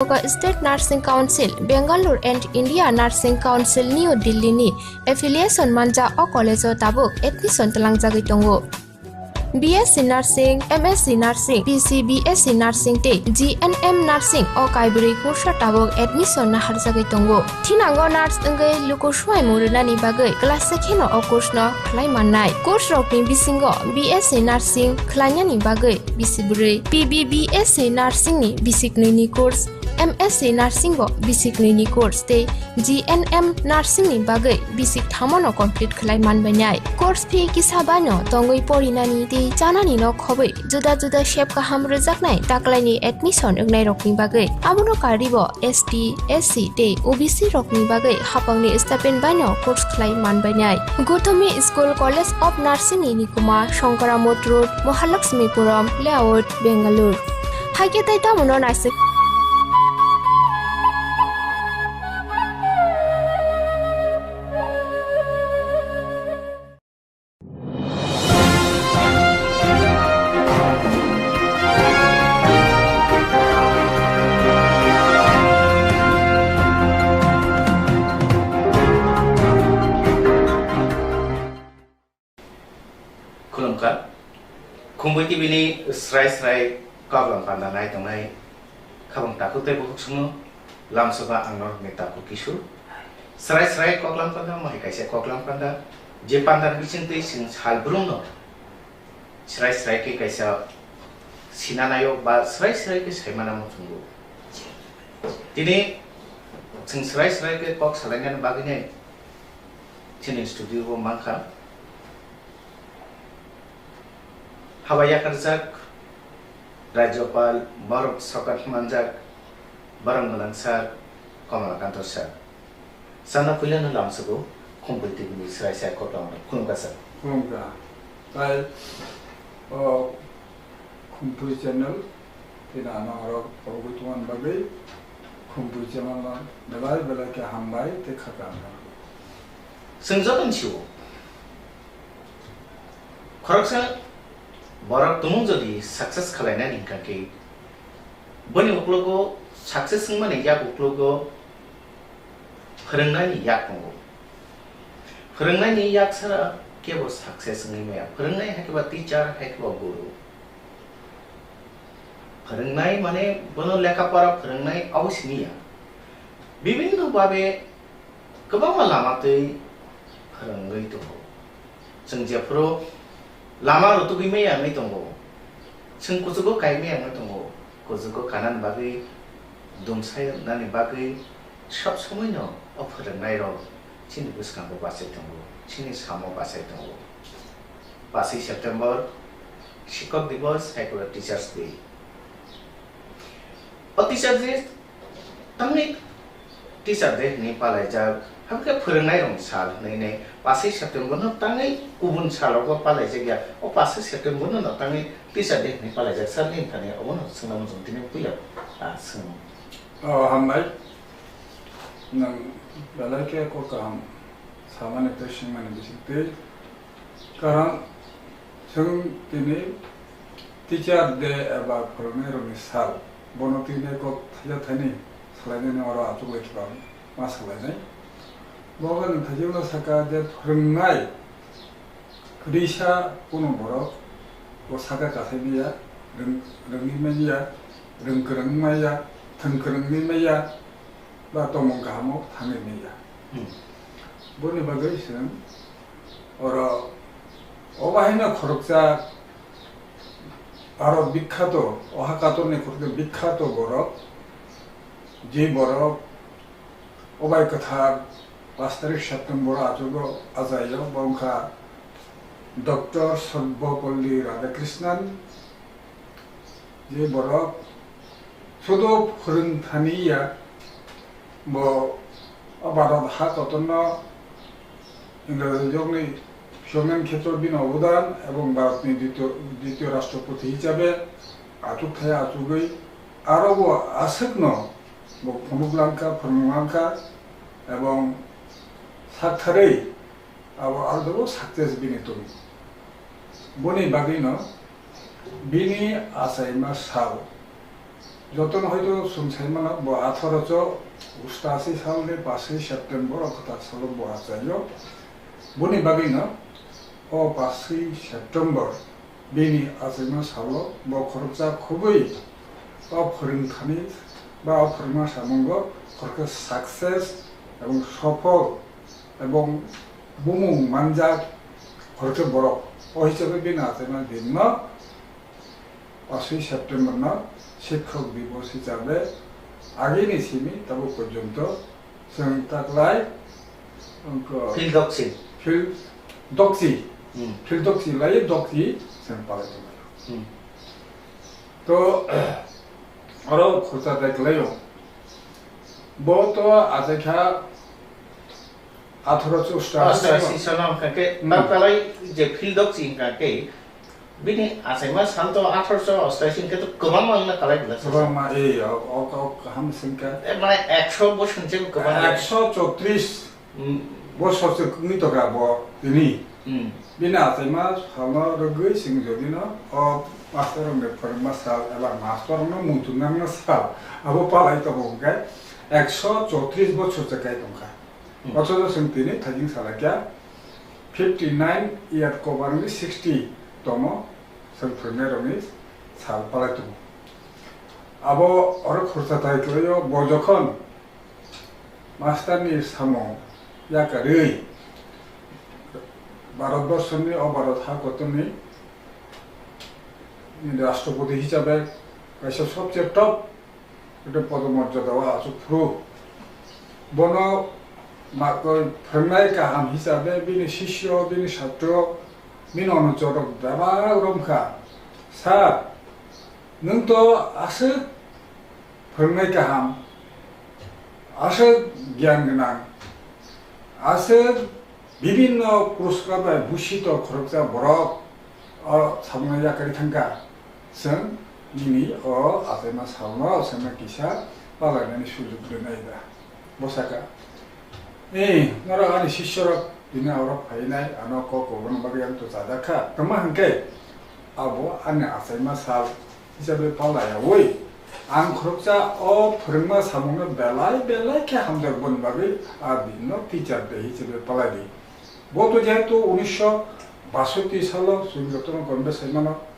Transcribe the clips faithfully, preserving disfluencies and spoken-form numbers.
State Nursing Council, Bangalore and India Nursing Council New Delhi ni affiliation manjak o college o tabuk admission twlangjagwi tongo. B S C Nursing, M S C Nursing, P C B S C Nursing tei G N M Nursing o kaibrwi course o tabuk admission naharjagwi tongo. Thinango nurse wngwi luku swmaimu rwnani bagwi class se kheno o course no khlai mannai. Course rokni bisingo B S C Nursing khlainani bagwi bisi bwrwi, P B B S C Nursing ni bisi knwi ni course, M S C Nursing bo bisi knwi ni course tei G N M Nursing ni bagwi bisi thamo no complete khlai manbainai. Course fee kisa baino tongwi porinani tei chanani no khobwi juda juda sep kaham rwjaknai taklaini admission wngnairokni bagwi. Abono karwibo S T, S C tei O B C rokni bagwi hapangni stipend baino course khlai manbainai. Gutami School College of Nursing ni nikuma Shankara Mott Road, Mahalakshmipuram Layout, Bangalore. Haikhe tei tamono naisik. Khulumkha. Khumbui T V ni srai srai koklam panda nai tongnai khabang takhuk tei bukhuk songno lamsoba ang norokni takhuk kisu. Srai srai koklam panda, mohai kaisa koklam panda, je pandani bisingtwi chwng salbrumno srai srai khe kaisa sinanayo ba srai srai khe saimana muchungo. Tini chwng srai srai khe kok salainani bagwinai chini studio o mankha. Haba yakarjak Rajyapal, borok sokat manjak, borok gwnang sir, Komala Kanto sir. Sana puilano lamsogo, Khumpui T V ni srai srai koklam rok. Khulumkha sir. Khulumkha. Tai, o, Khumpui channel, tini ano oro pogwi tongmani bagwi, Khumpui channel no belai belai khe hambai tei kha kaham. Chwng joto ni sio. Khoroksa borok tumung jodi success khwlainani hwnkha khe, boni uklogo success wngmani yak uklogo phwrwngnaini yak tongo. Phwrwngnaini yak sara kebo success wngwi maya. Phwrwngnai hai khe ba teacher, hai khe ba guru. Phwrwngnai mane bono lekha pora phwrwngnai abo simi ya. Bibhinno babe kwbangma lama twi phwrwngwi tongo. Chwng jephuru lama rutugwi maya wngwi tongo, chwng kuchugo kai maya wngwi tongo, kuchugo kanani bagwi dumsai rwnani bagwi sob somoino o phwrwngnairok chini bwskango bachai tongo, chini samo bachai tongo. Paswi September, Shikok Divas, hai khe Teachers Day. O Teachers Day tangwi Teacher Day hwnwi palaijak, hakhe phwrwngnairokni sal hwnwi nei, paswi September no tangwi kubun salogo palaijakya, o paswi September no tangwi Teacher Day hwnwi palaijak sir ni thani obono swngna muchung tini puila, ah, swng. O hambai, nwng belai khe kok kaham samani tei swngmani bisingtwi. Karon chwng tini Teacher Day eba phwrwngnairokni sal, bono twi nai kok thaisa thaini salainani oro achuk lai thwkang ma salainai. Bo wngkha nwng thaijakno saka je phwrwngnai risa kunu borok bo saka kasai maya, rwng-, rwngwi manya, rwng kwrwng maya, thwng kwrwngwi maya, ba tongmung kahamo thangwi manya. Hmm. Boni bagwi chwng oro o bahaino khoroksa aro bikhato, o hakatorni khoroksa bikhato borok, je borok o bai kwthar pas tarik September o achuk o achaio, bo wngkha Doctor Sarvepalli Radhakrishnan. Je borok sudo phwrwng thani ya, bo o Bharat ha kotorno Ingrajiyokni Somen Kheto bini obodan ebong Bharatni ditiyo, ditiyo Rashtrapati hisabe achuk thai achugwi aro bo aswkno bo phunuk langkha, phwrwng langkha ebong saktharwi abo aro success bini tongo. Boni bagwino bini achaima sal Jotono hoito chwng sai mano, bo atharo cho ushtashi salni paswi September o kwtal salo bo achaio. Boni bagwino o paswi September bini achaima salo bo khoroksa khubui o phwrwngthani ba o phwrwngma samungo khoroksa success ebong sophol ebong bumung manjak khoroksa borok. O hisabe bini achaima dinno paswi September no Shikhok Divos hisabe agini simi tabuk porjonto chwng taklai wngkha Phil Dokchi. Phil Dokchi. Hmm. Phil Dokchi lai Dokchi chwng palai tongo. Hmm. To oro khoroksa tai kwlaio. Bo to achaikha atharo cho ushtashi salo. Ushtashi salo hwnkha khe, hmm, ta kalai je Phil Dokchi hwnkha khe, bini achaima sal to atharo cho ushtashi hwnkhe to kwbangma wngna kalai bwla sasa. Kwbangma, eh, o, o, o, kaham singkha. Eh, mane ekso bosor ni kwbang. Ekso chotris, hmm, bosor se wngwi tongkha bo tini. Hmm. Bini achaima salno rwgwi chwng jodi no o master rokni phwrwngma sal eba master rokno muitu nangma sal abo palai tongo hwnkhe ekso chotris bosor se kai tongkha. Hmm. Othocho chwng tini thajing salaikha fifty nine year kobarni sixty tomo chwng phwrwngnairokni sal palai tongo. Abo oro khoroksa tai kwlaio, bo jokhon masterni samung yakarwi Bharatborsoni o Bharat hakotorni Rashtrapati hisabe kaisa sobse top ekta podomorjada o achuk phuru. Bono ma-, phwrwngnai kaham hisabe bini sisyo, bini satro, bini onuchorok bebak romkha. Sir, nwng to aswk phwrwngnai kaham, aswk giyan gwnang, aswk bibinno puroskar bai bhusito khoroksa borok o samungno yakarwi thangkha. Chwng nini o achaima salno chwngno kisa palainani sujuk rwnai da? Bo sakha, "Eh, norok ani sisyorok tini oro phainai, ano kok kwbangma bagwi ang to chajak kha." Tongma hwnkhe abo ani achaima sal hisabe palayaui ang khoroksa o phwrwngma samungno belai belai khe hamjak boni bagwi a dinno Teacher Day hisabe palai di. Bo to jehetu unisho basoti salo chwng jotono convince sai mano,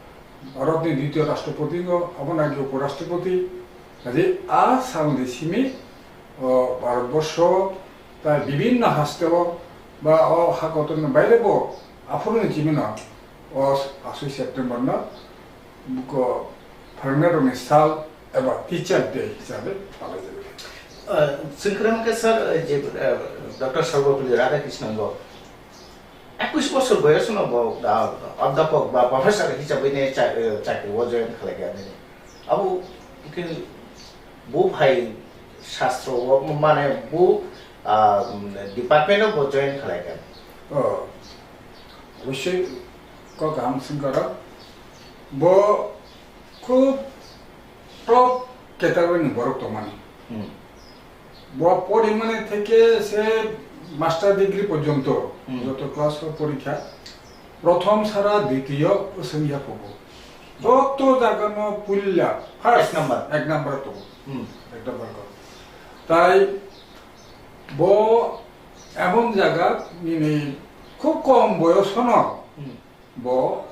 Bharatni ditiyo Rashtrapati wngkha, aboni age upo Rashtrapati. Kaje a salni simi o Bharatborsho tai bibinno hasteo ba o hakotorni bairebo aphuruni chimino o paswi September no buko phwrwngnairokni sal eba Teacher Day hisabe palaijago. Ah, chwng kwrwng khe sir, eh, je, eh, Doctor Sarvepalli Radhakrishnan bo ekush bosor boyosno bo, ah, adhyapok ba professor hisabe ne cha-, eh, chakri o join khlaikha nini. Abo khe bo phai shastro o mane bo, ah, department o bo join khlaikha. Oh, obosoi kok kaham swngkha rok. Bo khub top category ni borok tongmani. Hmm. Bo porimani theke se master degree porjonto Hmm. joto class o porikha. Prothom sara ditiyo swngya phugo. Joto jagano puila first Ek number. Ek number tongo. Hmm. Ek number ko. Tai bo emon jaga nini khub kom boyosono Hmm. Bo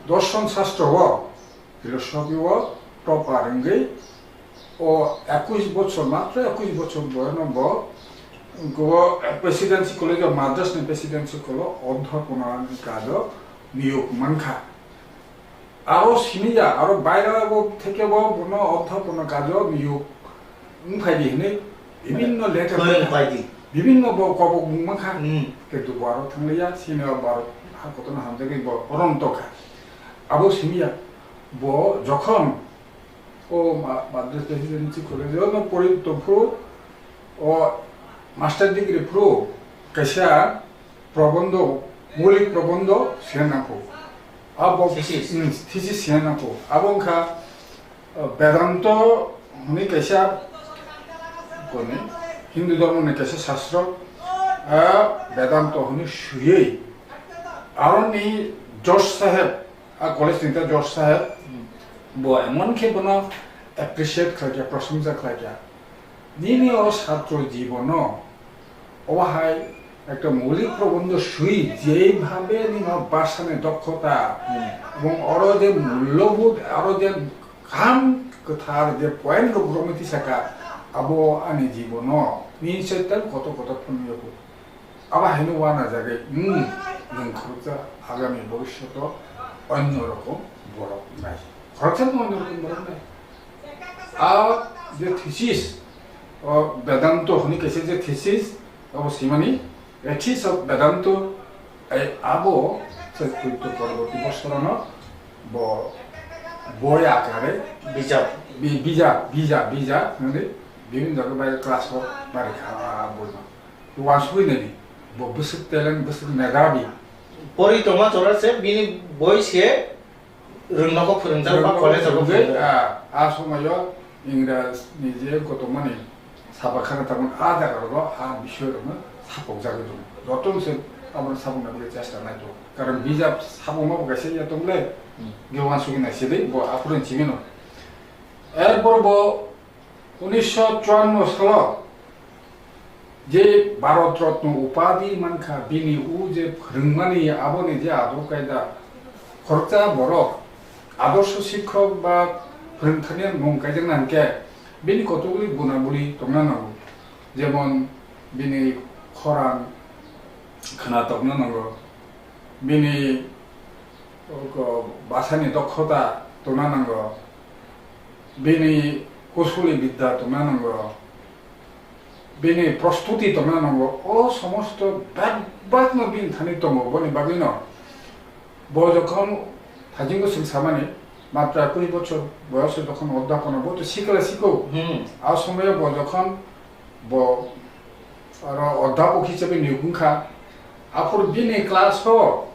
dorshon shastro o, philosophy o topper wngwi o ekush bochor, matro ekush bochor boyono bo, bo Presidency College of Madras ni Presidency College o odhyapona ni kajo niyok mankha. Aro simi ya, aro baira bo theke bo bono odhyapona kajo niyok wng phai di hinwi bibinno letter Khoi wng phai di. Bibinno bo kobok mung mankha. Hmm. Kintu bo aro thangliya, sini o bo aro ha kotorno hamjagwi bo rom tokha. Abo simi ya, bo jokhon o ma-, Madras Presidency College o no pori tongphuru, o master degree phuru kaisa probondo, moulik probondo sina nangkho. Abo Thesis. Hmm, thesis sina nangkho. Abo wngkha, uh, Vedanto hwnwi kaisa, koni, Hindu dhormoni kaisa shastro, ah, Vedanto hwnwi swiwi. Aroni George Saheb, a college ni ta George Saheb, Hmm. bo emon khe bono appreciate khlaikha, prosongsa khlaikha. Nini o satro jibono obo hai ekta moulik probondho swi, jebhabe nini o bhasani dokhota, hmm, ebong oro je mullobodh, oro je kaham kwthar je point rok romwi tisaka, abo ani jibono nini saitan kotor kotor phunukgo. Abo haino uanajagwi, hmm, nwng khoroksa agami bhobishoto onyo rokom borok nai. Khoroksa nwng onyo rokom borok nai. A je thesis, o Vedanto hwnwi kaisa je thesis, abo swimani, A Thesis of Vedanto, ai abo se Chaitya Parvati Bosorono bo boi akare bijap. Bi-, bijap, bijap, bijap hwnwi bibhinno jaga bai class o barikha a boino. Uansugwi naidi, bo bwswk talent, bwswk medhabi. Pori tongma jora se bini boi se rwngnokgo phwrwngjak ba college o phwrwngjak. Ah, a somoyo Ingraj ni je gotokmani sapa khana tangmani a jaga rogo a bisoy rokno sapokjagwi tongo. Jotono se abono sapokna bagwi chesta nai tongo. Karon bijap sapokma bo kaisa ya tongle, hmm, ge uansugwi nai sidi bo aphuru chimino. Erpor bo unisho chuanno salo je Bharat Ratna upadi mankha, bini o je phwrwngmani aboni je ador kaida khoroksa borok adorsho sikhok ba phwrwngthani mung kaijakna hwnkhe bini kotokli gunabuli tongna nango, jemon bini khorang khwnatokna nango, bini bwsani dokhota tongna nango, bini kusuli bidya tongna nango, bini prostuti tongna nango, o somosto bebakno bini thani tongo. Boni bagwino bo jokhon thajingo chwng samani matra kuri bochor boyoso jokhon odhapona bo to sikla siko. Hmm. A somoyo bo jokhon bo aro odhapok hisabe niyok wngkha. Aphuru bini class o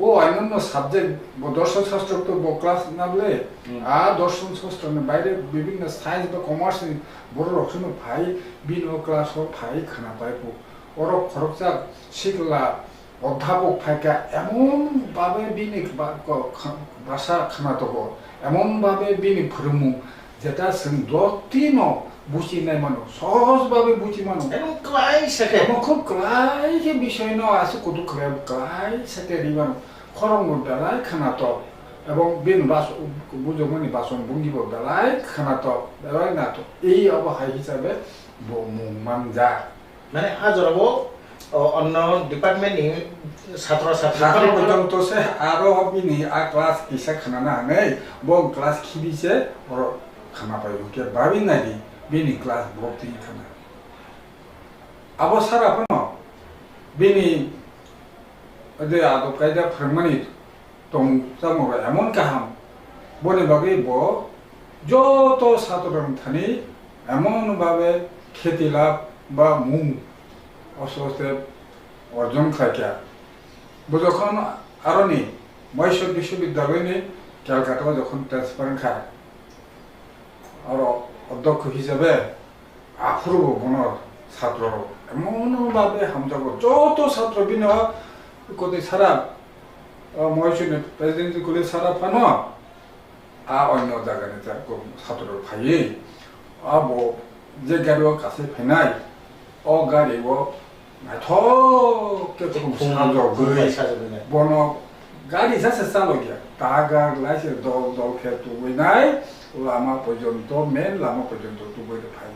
o ainonno subject bo dorshon shastro to bo class na bole. Hmm. A dorshon shastro ni baire bibhinno science ba commerce ni borok rok sono phai bini o class o phai khna pai phu. Oro khoroksa sikla odhapok phaikha, emon babe bini ba-, ko-, kha-, basa khna togo, emon babe bini phwrwngmung, jeta chwng jotino buchi nai mano, sohoj babe buchi mano. Emon klai se khe. Emon khub klai khe bisoi no aswk kutuk khlai, klai se khe ri mano. Khorokno belai khwnatok, ebong bini bas-, bujokmani bason bungi bo belai khwnatok, belai natok. Ei obo hai hisabe bo mung manjak. Mane a jorao, o, onno department ni satro satri Sakri phano porjonto se aro bini a class kisa khwnana hwnwi, bo class khibi se oro khwna pai hwnkhe babi naidi bini class bo twi khwna. Abo sara phano bini je adok kaida phwrwngmani tong chamung rok emon kaham, boni bagwi bo joto satrorokni thani emon babe kheti lab ba mung aste aste orjon khlaikha. Bo jokhon aroni Mysore Biswabidyalayni Calcutta o jokhon transfer wngkha, aro odhokho hisabe aphuru bo bono satro rok emon babe hamjago, joto satro bino kotwi sara, o, Moisuni president kuli sara phano a onyo jaga ni satro rok phaiwi abo je gari o kasai phainai, o gari o naithok khe khum khum sajagwi khum bai sajagwi nai. Bono gari sa se chalokya, tagar lai se dol dol khe tubui nai, lama porjonto, main lama porjonto tubui rw phai.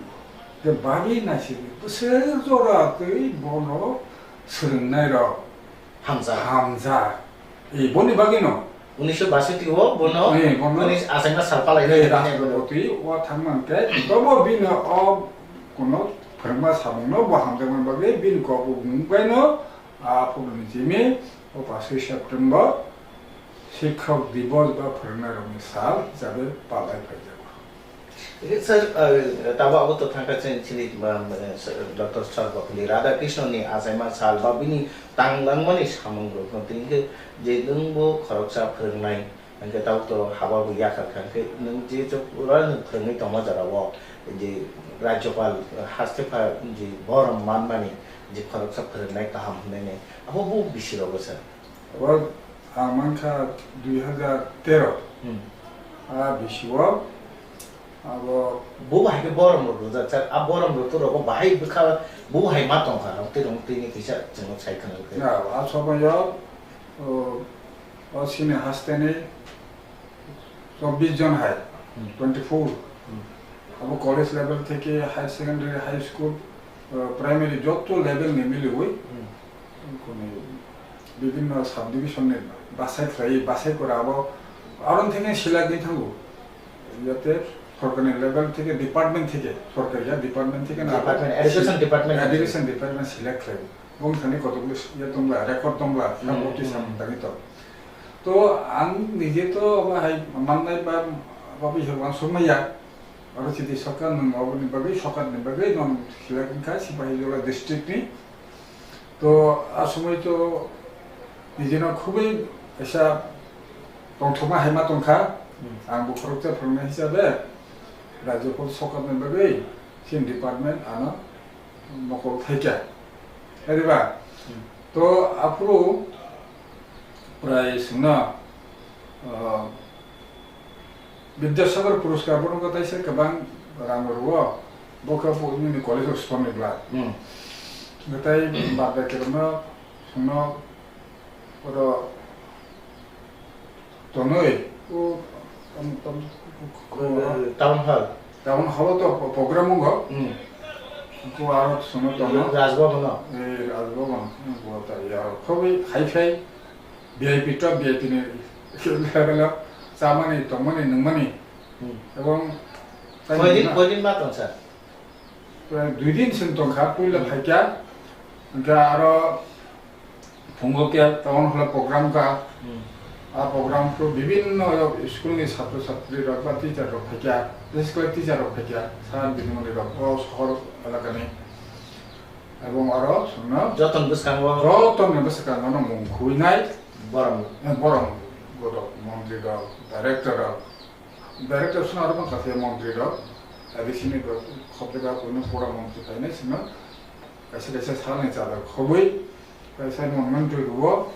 Je babi naisidi bwswk jora twi bono swrwng nai rok hamjak. Hamjak. E, boni bagwi no. Unisho basiti o bono, eh, bono, unis achaima sal palai eh, rw rw rw. Rashtrapati o thang man khe, tobo bini o kuno phwrwngma samung no bo hamjakmani bagwi bini kok bo mung bai no, a, phuru ni simi o pash September Shikhok Divos ba phwrwngnairokni sal hisabe palai phaijago. Sir, uh, tabo abo to thangkha chini, chini, um, uh, Doctor Sarvapalli Radhakrishnan ni achaima sal ba bini tanglangmani samung rok no tini khe je nwng bo khoroksa phwrwngnai, hwnkhe tabo to haba bo yakar kha, hwnkhe nwng je chwng pura nwng phwrwngwi tongma jora o je Rajyapal, uh, haste pha je borom manmani je khoroksa phwrwngnai kaham hwnwi nai abo bo bisi rogo sir. Abo ang mankha dui hazar tero. Hmm. A bisio, Abo bo bahai khe borom rok rwjak, sir. A borom rok to rogo bahai bwkha bo hai ma tongkha, rong twi rong twi ni kisa chwngno sai khna khe. Na, a somoyo, o, o sini hasteni chobbish jon hai, Hmm. twenty four. Hmm. Abo college level theke higher secondary, high school, o, primary joto level ni miliwi. Hmm. Kuni bibhinno subdivision ni basai khlai, basai kora abo aron thengwi select wngwi thango. Yate sorkarni level theke, department theke, sorkari ya department theke na abo Department, education department. Education department select khlai. Bong thani kotokli ya tongla, record tongla, Hmm, samung ti hmm. samung tangwi tong. To ang nije to abo hai mannai ba, ba bihar uansukmaya. Oro chiti sokha nwng oboni bagwi, sokhatni bagwi nwng select wngkha Sipahijola district ni. To a somoi to nijino khubui kaisa tongthokma hai ma tongkha. Hmm. Ang bo khoroksa phwrwngnai hisabe Rajyapal sokhatni bagwi chini department ano mokol phaikha. Khe diba? Hmm. To aphuru prai chwngno, ah, Vidyasagar Puruskar bono kwtai se kwbang rang rwo, bo khe bo nini college o stonwi glak. Hmm. Kwtai birthday kwrwngno chwngno oro tonwi, o, tom, tom, Town hall. Town hall o to program wngo. Hmm. Ko aro chwngno tongo. Rajbhavan o. Eh, Rajbhavan, hmm, bo ta ya, khobwi hai phai V I P, top V I P ni level o chamani, tongmani, nungmani. Hmm. Ebong Koidin, koidin ma tong sir? Prai dui din chwng tongkha, puila Hmm. phaikha. Hwnkhe aro phungo khe town hall o program kha. Hmm. A program khe bibinno school ni chhatro chhatri rok ba teacher rok phaikha. Bises khe teacher rok phaikha. Sir dinimani rok o sohor elakani. Ebong aro chwngno Jotoni bwskango jotoni bwskango no mung khuinai. Borom. Eh, borom godok, montri rok, director rok. Director sino aro bangkha se montri rok. A D C ni rok khobjagao kuno pura montri phainai sino. Kaisa kaisa salni chador khobwi, kaisa monument rwo,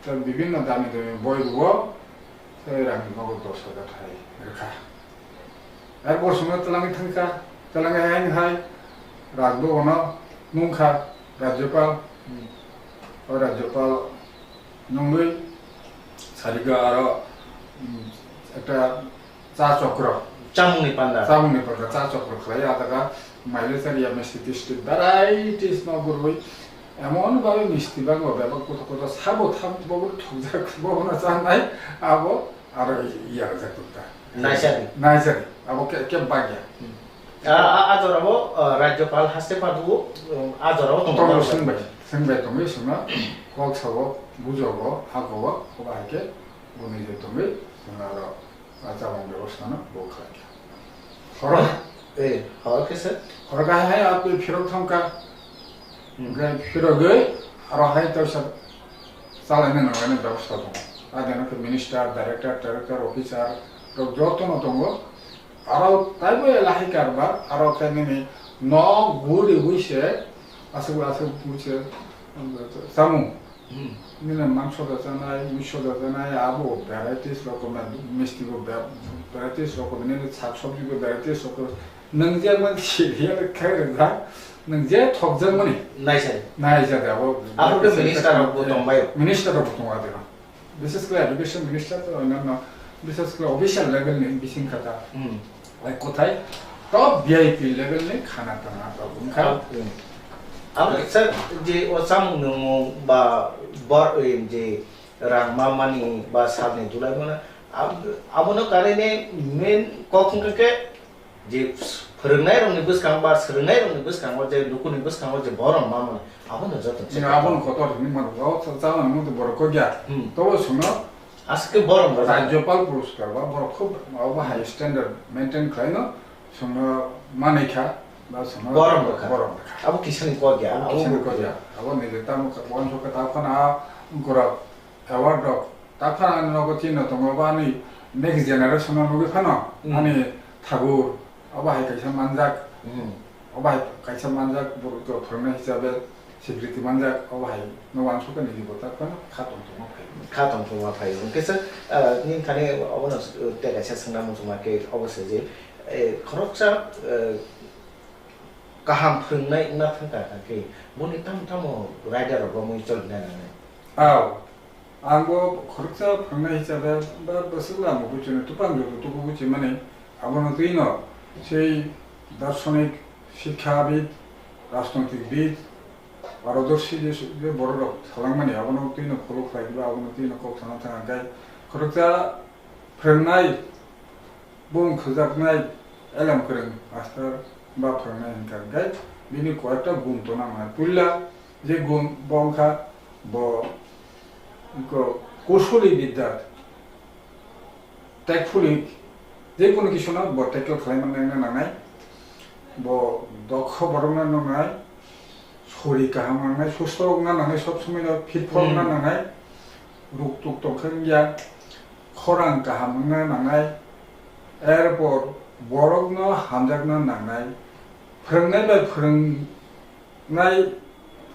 tei bibinno dami dami boi rwo, tei rang nogo dos hajar thai rwkha. Erpor songno twlangwi thangkha, twlangwi hai hai Rajbhavan-o nungkha Rajyapal. Hmm. O Rajyapal nungwi sarigwi aro, hmm, ekta cha chokro. Chamungni panda. Chamungni panda cha chokro khlai, a jaga maile chariya misti tisti varieties no gurwi. Emon bhabe misti bango bebak koto koto sabo tham bobo thokjak bobo no chanai abo aro iya rajak tukta. Naisari. Naisari. Abo ke, ke bagya. Hmm. A, a, a jorabo, uh, Rajyapal haste padu, um, a jorabo tong. Tong sing bai, sing bai tongwi sima kok sabo bujogo hakobo koba haike bunui je tongwi sima aro. A chamung bebostha no bo khlai kha. Horo. Eh, horo khe se? Horo khe hai, hai, a twi phirok thang kha. Hmm. Hwnkhe phirogwi aro hai tawisa chalaina nanglaina bebostha tongo. A deno khe minister, director, director, officer rok jotono tongo. Aro taibo elahai karbar, aro khe nini nok guriwi se, aswk aswk bui se, um, chamung. Hmm. Nini mangso da chanai, muiso da chanai, abo varieties rokom, misti bo va-, varieties rokom, nini sak sabji bo varieties rokom. Nwng je man serial khe rijak, nwng je thokjak mani. Naisai. Naisai da, abo abo khe minister rok bo tongbai. Minister rok bo tong ade. Bises khe education minister to onyanno, bises khe official level ni bising kha ta. Hmm. Ai kothai top V I P level ni khana tangna to wngkha. Hmm. Abo kisa je o chamung nungmung ba bor, eh, je rang mamani ba salni dulai mano, ab-, abono karine main kok wngkha khe je phwrwngnairokni bwskango ba swrwngnairokni bwskango je lukuni bwskango je borom mamani, abono joto. Abono kotor hinwi mano, o cha-, chamani mungtwi borok kok ya. Hmm. Tobo chwngno Aswk khe borom rok. Rajyapal Puruskar ba borok khub abo hai standard maintain khlaino, chwngno manwi kha, ba chwngno borom rwkha. Borom rwkha. Abo kisani kok ya, abo abo kisani kok ya. Abo nini tamo kha, uansuk kha ta phano a borok award rok ta phano ani nogo chini tongo ba ani next generation no nugwi phano Hmm. ani thagur Obo hai kaisa manjak, Hmm. obo hai kaisa manjak borok rok phwrwngnai hisabe sikriti manjak, obo hai no uansuk khe nini bo tak phano kha tongthokma phai. Kha tongthokma phai. Hwnkhe se, ah, nini thani obono, ah, tei kaisa swngna muchungma khe obo se je, Eh, khoroksa, eh, kaham phwrwngnai wngna thangkha khe, boni tamo tamo raida rok romwi choli nangnai. Aw, ang bo khoroksa phwrwngnai hisabe ba bwswk lama buchino tupang joto tubu buchimani, abono twino sei darshonik, shikkhabid, rajnoitikbid, parodorshi je, je bororok salangmani, abono twino follow khlai ba, abono twino kok sana thang khe khoroksa phwrwngnai, bung khwjaknai elem kwrwng master ba phwrwngnai hinkha khe bini koyekta gun tona mano. Puila je gun bo wngkha bo ko-, kushuli bidya, tactfully, je kunu kisu no bo tackle khlai manna nangnai, bo dokho borok no nangnai, sori kaham nangnai, susto wngna nangnai, sob somoi no fit wngna nangnai, ruk tuk tong khe wngya, khorang kaham wngna nangnai, erpor borok no hamjakna nangnai, phwrwngnai bai phwrwng nai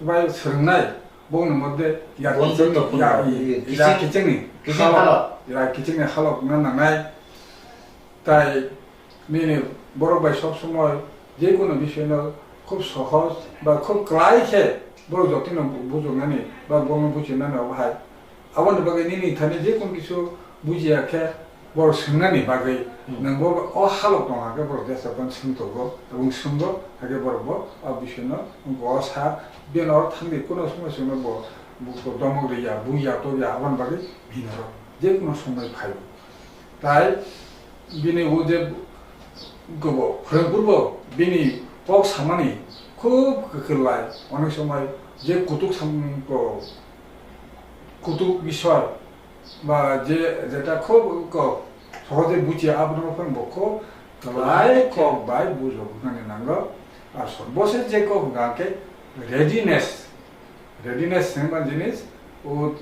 bai swrwngnai bongni moddhe ya Bondhutto kiching, ya, khulumnai, ya kiching, kichingni kiching halok, halok. Ya kichingni halok wngna nangnai. Tai nini borok bai sob somoi je kono bisoi no khub sohoj ba khub klai khe borok jotino bu-, bujoknani ba bono bujinani obo hai. Aboni bagwi nini thani je kono kisu bujiya khe borok swngnani bagwi nwng bo o halok tong hakhe borok jesa phano swng tongo, ebong swnggo, hakhe borok bo o bisino wngkha o sa, biyano oro thangdi, kuno swngno swngno bo, bo domok riya, buya, tokya, aboni bagwi bini oro je kono swngbai phaio. Tai bini o je gobo, phwrwngphuru bo bini kok samani khub kwkhwrlai, onek somoi je kutuk sam-, ko-, kutuk bisoi, ba je jeta khub ko sohoje buchi abono phano bo khub klai kok bai bujoknani nango. Ar sorboshesh je kok hwnkha khe readiness, readiness hwnba jinis o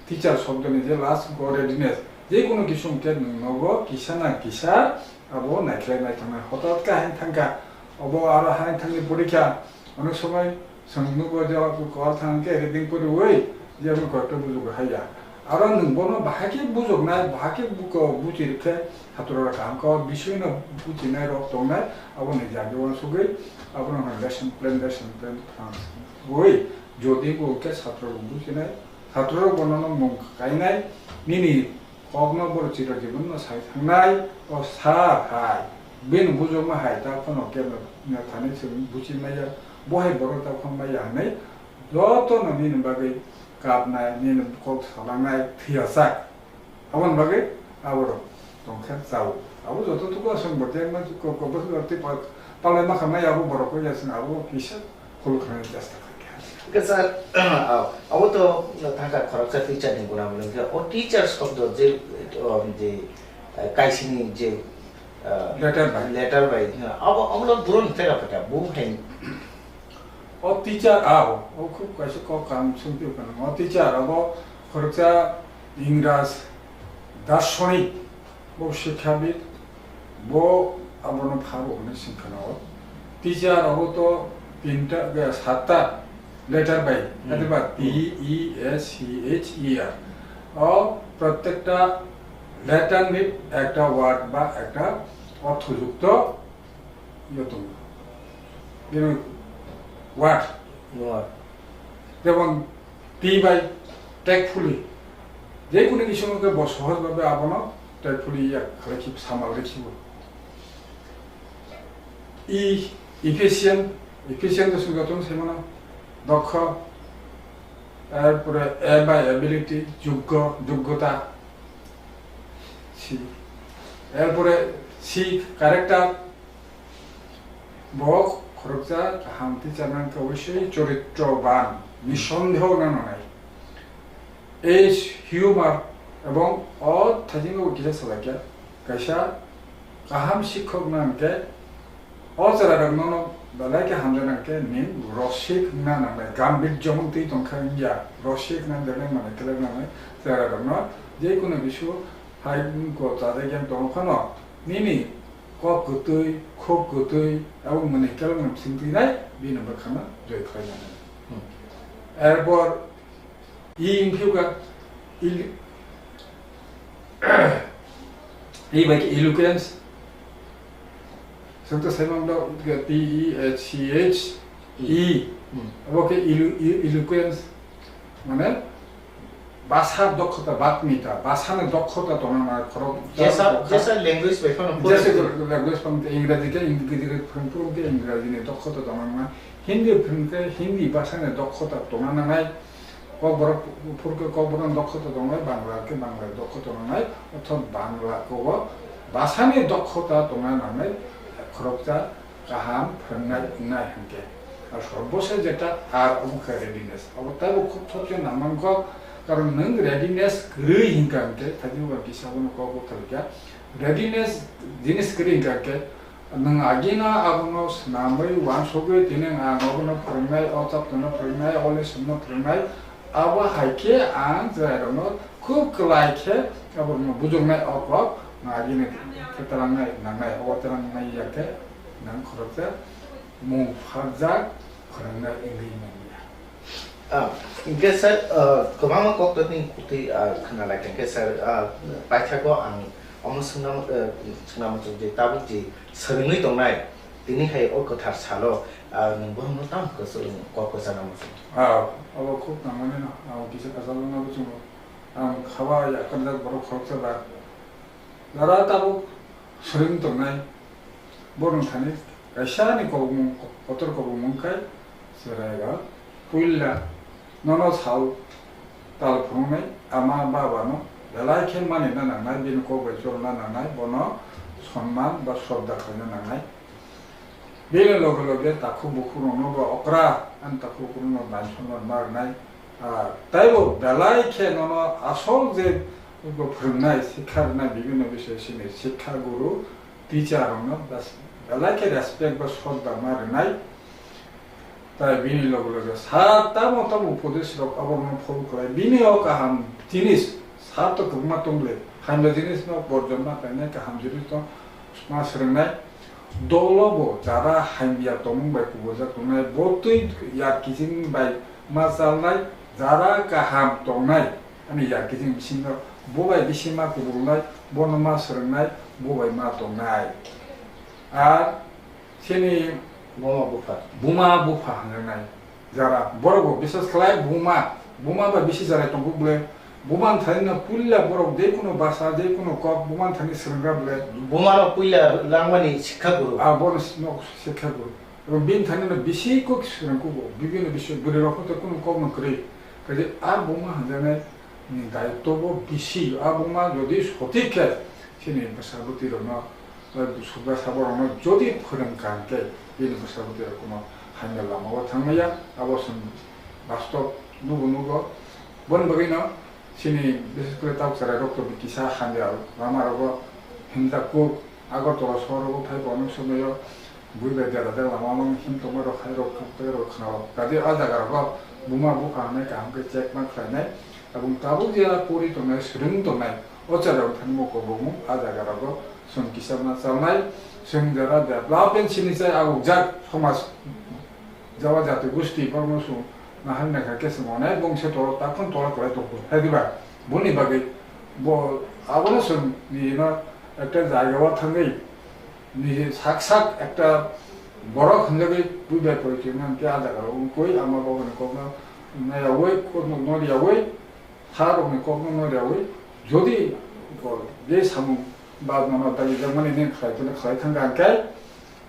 teacher shobdoni je last go readiness, je kono kisu hwnkhe nwng nogo kisa na kisa abo naikhlai nai tongnai. Hotat khe haino thangkha, obo aro haino thangni porikha, onek somoi Chwng nugo je o kok thang khe reading poriwi je omo koyekta bujok hai ya. Aro nwng bono bahai khe bujoknai, bahai khe buko buchi rwkhe hatorok kaham khe o bisoi no buchinai rok tongnai, aboni jagwi uansugwi abono hwn lesson plan, lesson plan thangwi jodi bo khe satro rok buchinai, satro rok bono no mung kainai, nini Kokno borok chiro jibon no sai thangnai, o sir hai, bini bujokma hai ta phano kebo thani chwng buchi maya, bo hai borok ta phano maya hinwi joto no nini bagwi kapnai, nini kok salangnai thwiyasak. Aboni bagwi aborok tongkhe chao. Abo joto tuku aswk bo tei ma kok, kok, bwswk tei palai ma khamnai abo borok ya chwng abo kisa khuluknani chesta khaikha. Hwnkhe sir, ah, abo to thangkha khoroksa teacher ni guna hwnkhe o teacher shobdo je, um, je, ah, kaisini je, ah, letter bai. Letter bai, abo, abo no buroni tega peta, bo hai. O teacher, ah, o khub kaisa kok kaham swngphi phano. O teacher abo khoroksa Ingras darsonik, bo shikkhabid, bo abono pharo hwnwi swngkha no. Teacher abo to tinta, eh, satta letter bai, hmm, adeba T E S C H E R. O prottekta letter ni ekta word ba ekta orthojukto yo tongo. Bini word. Word. Jemon T bai tactfully. Je kunu kisu wngkhe bo sohoj bhabe abono tactfully ya khlai khe samal rikhibo. E, efficient, efficient to swngkha tong sai mano. Dokkho. Erpore A bai ability, joggo, joggota. C. Erpore C, character. Bo khoroksa kaham teacher nang khe obosoi choritroban, nisondeho wngna nangnai. Age, humor, ebong o thaisingo kisa salai khe, kaisa kaham sikhok nang khe, o chwrairok nono belai khe hamjak nang khe, nini rosik wngna nangnai, gambhirjo wng twi tong kha wngya, rosik wngna nangnai, manwi kwlwk nangnai chwrairokno, je kono bisu hai wngkho chajak yang tong phano, nini kok kwtwi, khuk kwtwi, abo mwnwi kwlwng no bsing twi nai, bini bwkhano joi khlai nai. Hmm. Erpor E wng phiuka, il-, E bai khe eloquence, Chwng to sai mano T E H C H E. Hmm. Abo khe elo-, e-, eloquence, mane basa dokhota, batmita, basani dokhota tongna nai khorok. Jesa, jesa language bai phano jesa phurung. Language phano Ingraji khe Ingraji khe phurung, phurung khe Ingraji ni dokhota tongna nai. Hindi phurung khe Hindi basani dokhota tongna nangnai. Kokborok phurkhe Kokborok dokhota tongnai, Bangla khe Bangla dokhota tongnai, ortho Bangla kobo basani dokhota tongna nangnai, khoroksa kaham phwrwngnai wngnai hinkhe. Ar sorboshesho jeta ar omo khe readiness. Abo taibo khub thokhe nangmangkho, karon nwng readiness kwrwi hinkha hinkhe, thaibi ba kisa bono kok bwkhalikha. Readiness jinis kwrwi hinkha hinkhe, nwng agino abono swnamwi uansugwi tini ang obono phwrwngnai, o chapterno phwrwngnai, o lessonno phwrwngnai, abo hai khe ang chwrairokno khub kwlai khe aborokno bujoknai o kok nwng agini twlangnai nangnai, obo twlangnai ya khe nwng khoroksa mung pharjak phwrwngnai wngwi manya. Ah, hinkhe sir, ah, kwbangma kok tongni kutwi, ah, khna lai tongkhe sir, ah, paithago ang omo swngnamo, ah, swngnamo chwng je tabuk je swrwngwi tongnai, tini hai o kwthar salo, ah, nwng bohrokno tamo kwchwng kok kwcharnamo chwng? Ah, abo khub nangmani no, ang kisa kwchalo no chwngo. Ang khaba yakarjak borok khoroksa ba. Jara tabuk swrwng tongnai, borokni thani kaisa ni kobokmung, kotor kobokmung khe chwrairok puila nono sal tal phunuknai, ama baba no belai khe manina nangnai, bini kok bai chorna nangnai, bono sonman ba srodda khlaina nangnai. Bini loge loge takhuk bukhuk rokno bo okra, ani takhuk bukhuk rokno bai sonman ma rwnai. Ah, taibo belai khe nono asol je bo phwrwngnai, sikha rwnai, bibhinno bishoy sini sikha guru, teacher rokno bas-, belai khe respect ba srodda ma rwnai. Tai bini loge loge sa tamo tamo upodesh rok aborokno follow khlai. Bini o kaham jinis sa to kwbangma tong le. Hamya jinis no borjon ma khlainai, kaham jinis no ma swrwngnai. Dolo bo jara hamya tongmung bai kubujak tongnai, bo twi ya kiching bai ma chalnai, jara kaham tongnai, ani ya kiching bisingo bo bai bisi ma kubulnai, bono ma swrwngnai, bo bai ma tongnai. Ar chini buma bupha, buma bupha hwnjaknai. Jara borok bo bises khlai buma, buma ba bisi jara tongo bole, buma thani no puila borok je kuno basa, je kuno kok buma thani swrwngra bole. Buma no puila langmani sikha guru. Ah, bono s-, no sikha guru. Ebo bini thani no bisi kok swrwng kugo, bibini bisi bwrwi rok to kuno kok no kwrwi. Kaje a buma hwnjaknai ni daitwo bo bisi, a buma jodi sotik khe chini bwsa bwtwi rok no Subra saborokno jodi phwrwng kha hwnkhe, bini bwsarok tei rokno hamya lamao thangmaya, abo chwng bastob nugo nugo. Boni bagwino chini, bises kore tabuk chwrairokto kisa hamya lamarogo himjak kuk. Agartala sohorogo phai bo onek somoio bui bai dera dera lama him tongmarok hai rok tei rok khna o. Tadi a jagarogo buma bupha hwnwi kaham khe check ma khlainai. Tabuk tabuk jera pori tongnai, swrwng tongnai, o chwrairok thani mo kobokmung a jaga rogo chwng kisa ma chalnai, chwng jara development sini chai agukjak somaj, jaba jati gusti borokno chwng nahar naikha khe chwng onai bongse toro takhon toro kwlai tongkhu. Hai diba? Boni bagwi bo abono chwng nini no ekta jaga o thangwi nini sak sak ekta borok hinjagwi bui bai porichoi nang khe a jaga rogo wngkoi ama babani kokno naiyawi, kokno noriyawi, ha rokni kokno no rwui, jodi bo je samung ba nono dagi jakmani nini khlai phano khlai thangkha hwnkhe,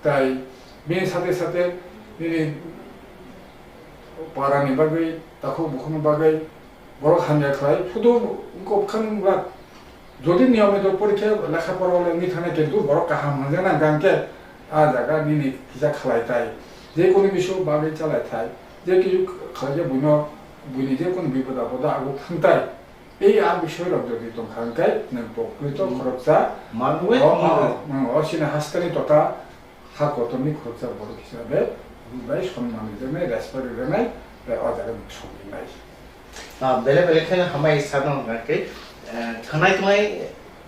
tai bini sate sate nini parani bagwi, takhuk bukhukni bagwi borok hamya khlai, sudu wngkha bwkhak nwng bwlak. Jodi niyomito porikhe lekha pora le wngwi thangnai, kintu borok kaham hwnjaknai hwnkhe a jaga nini kisa khlai tai, je kunu bisu bagwi chalai thai, je kisu khlaijak buino, buini je kunu bipod apodo aguk thang tai. Ei a bisoi rok jodi tongkha hwnkhe nwng pokrito Hmm. khoroksa Manwi o, o, manwi. o, o sini haskani tota ha kotorni khoroksa borok hisabe bai sonman rijaknai, respect rijaknai, tei o jaga nwng sogwi nai. Ah, bele bele khe hambai sano hwnkha khe, eh, thwngnai tongnai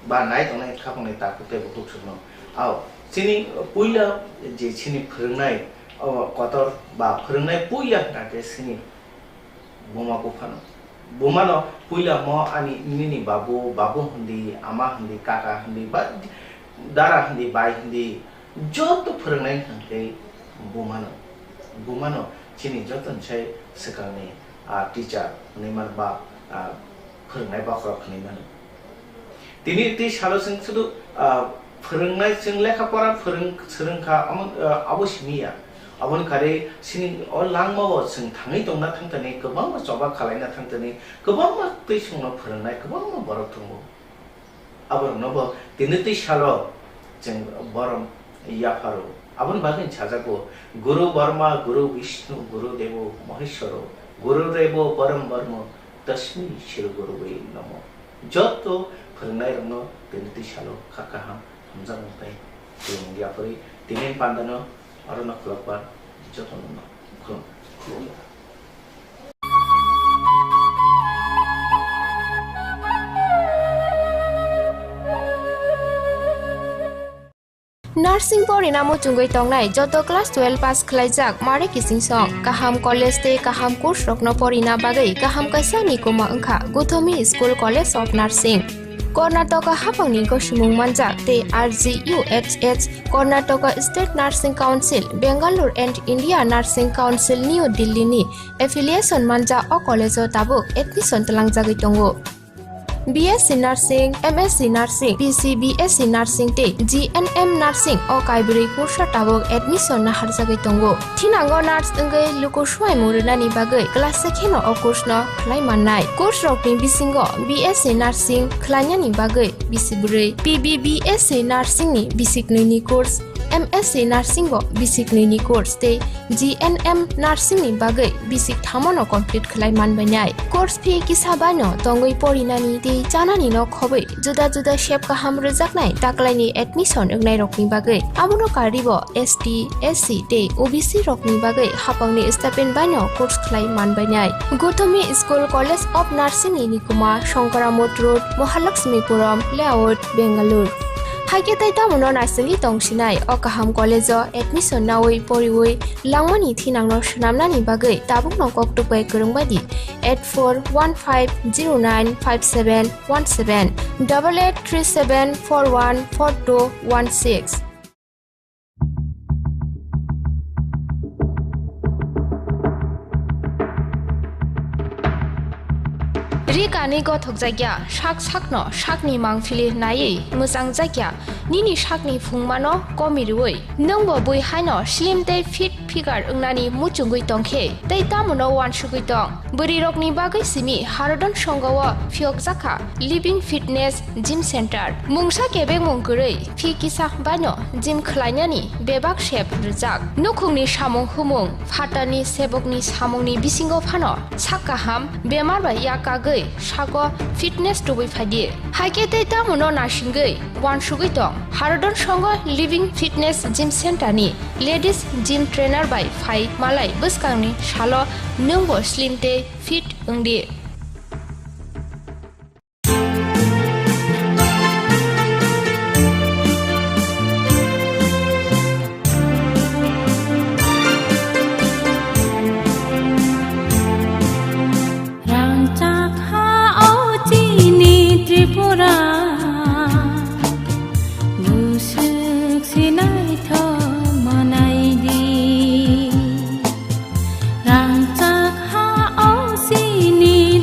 ba nai tongnai khapangni takhuk tei bukhuk songno. Ao, chini puila je chini phwrwngnai, o kotor ba phwrwngnai puila hwnkha khe chini buma buphano. Bumano puila mo ani nini babu, babu hindi, ama hindi, kaka hindi, ba dara hindi, bai hindi, Joto phwrwngnai hwnkhe bumano, bumano chini joto ni sai swkangni, ah, teacher hwnwi mano ba, ah, phwrwngnai bokhorok hwnwi mano. Tini tei salo chwng sudu, ah, phwrwngnai, chwng lekha pora phwrwng, swrwng kha, omo, ah, abo simi ya. Aboni kare chini o langma bo chwng thangwi tongna thangtani, kwbangma choba khalaina thangtani, kwbangma twi chwngno phwrwngnai kwbangma borok tongo. Aborokno bo tini twi salo chwng borom yapharo. Aboni bagwi sajago, Guru Brahma, Guru Vishnu, Guru Devo Maheshwaro, Guru Devo Param Brahma, Tasmai Shri Gurave Namo. Joto phwrwngnairokno tini twi salo kha kaham hamjakmung tei khulumung yapharwi tini pandano orono khulokbar jotono khulum-, khulumya. Nursing porina muchungwi tongnai joto class twelve pass khwlaijak mare kiching song. Kaham college tei kaham course rokno porina bagwi kaham kaisa ni kuma wngkha Gothomi School College of Nursing. Karnataka haphangni gosimung manjak tei R G U H H, Karnataka State Nursing Council, Bangalore and India Nursing Council, New Delhi ni affiliation manjak o college o tabuk admission twlangjagwi tongo. B S C Nursing, M S C Nursing, B C B S C Nursing tei G N M Nursing o kaibrwi course o tabuk admission naharjagwi tongo. Thinango nurse wngwi luku swmaimung rwnani bagwi class se kheno o course no khlai mannai. Course rokni bisingo B S C Nursing khlainani bagwi bisi bwrwi, P B B S C Nursing ni bisi knwi ni course, M S C Nursing bo bisi knwi ni course tei G N M Nursing ni bagwi bisi thamo no complete khlai manbainai. Course fee kisa bai no tongwi porinani tei chanani no khobwi juda juda sep kaham rwjaknai taklaini admission wngnairokni bagwi. Abono karwibo S T, S C tei O B C rokni bagwi haphangni stipend baino course khlai manbainai. Gothomi School College of Nursing ni nikuma Shankaramot Road, Mahalakshmipuram Layout, Bangalore. Haikhe tei tamono naisingwi tongsinai o kaham college o admission nawi poriwi langmani thinangno swnamnani bagwi tabukno koktwk bai kwrwng bai di eight four one five zero nine five seven one seven, double eight three seven four one four two one six. Ri kani gothok jakya, sak sakno sakni mangphili naiwi mwchang jakya, nini sakni phungmano komi rwui. Nwngbo bui haino slim tei fit figure wngnani muchungwi tongkhe, tei tamono uansugwi tong. Bwrwirokni bagwi simi Harodon Songho o phiyokjakha Living Fitness Gym Center. Mungsa kebengmung kwrwi, phi kisa baino gym khlainani bebak sep rwjak. Nukhungni samung humung, phatarni sebokni samungni bisingo phano sak kaham, bemar bai yakagwi sago fitness tubui phaidi. Haikhe tei tamono naisingwi uansugwi tong. Harodon Songho Living Fitness Gym Center ni ladies gym trainer bai phai malai bwskangni salo nwngbo slim tei fit wngdi. Rangchak ha o chini Tripura, buswk sinai tho manai di. Rangchak ha o chini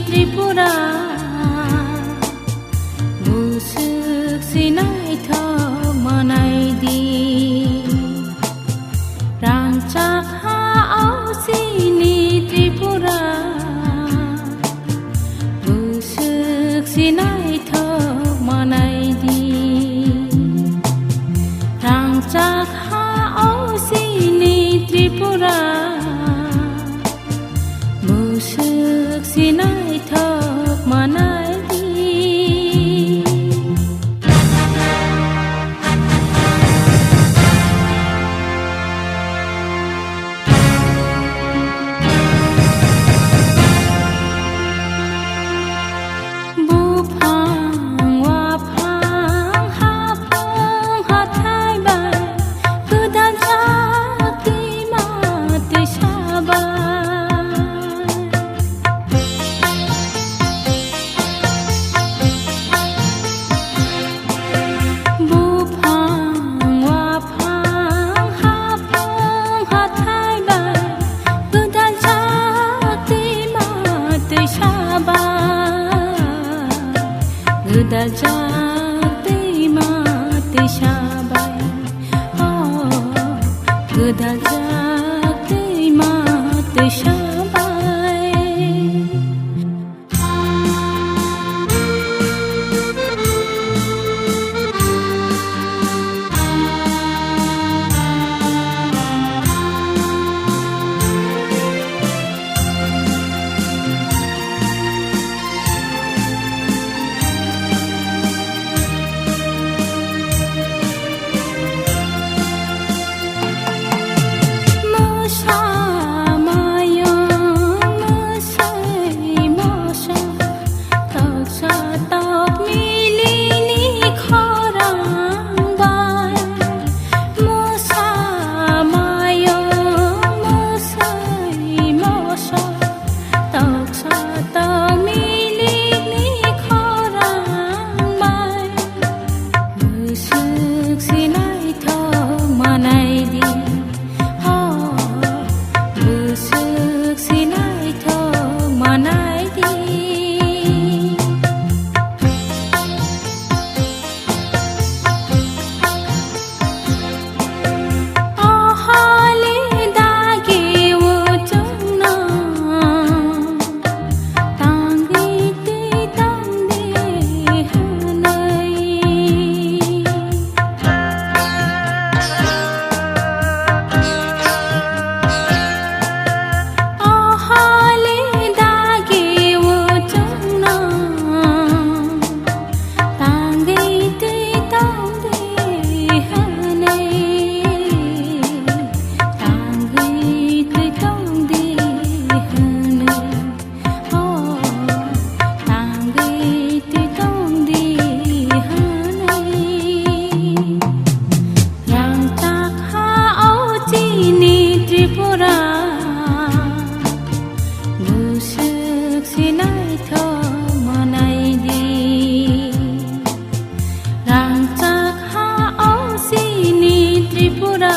Dajak twi ma twi sabai, oh, gwdajak twi ma twi sabai. Toksa tong milikni khorang bai, bwswk se naithok manai di, oh, bwswk se naithok manai di. Tangwi twi tongdi hwnwi, tangwi twi tongdi hwnwi, oh, tangwi twi tongdi hwnwi. Rangchak ha o chini Tripura, bwswk se naithok manai di. Rangchak ha o chini Tripura,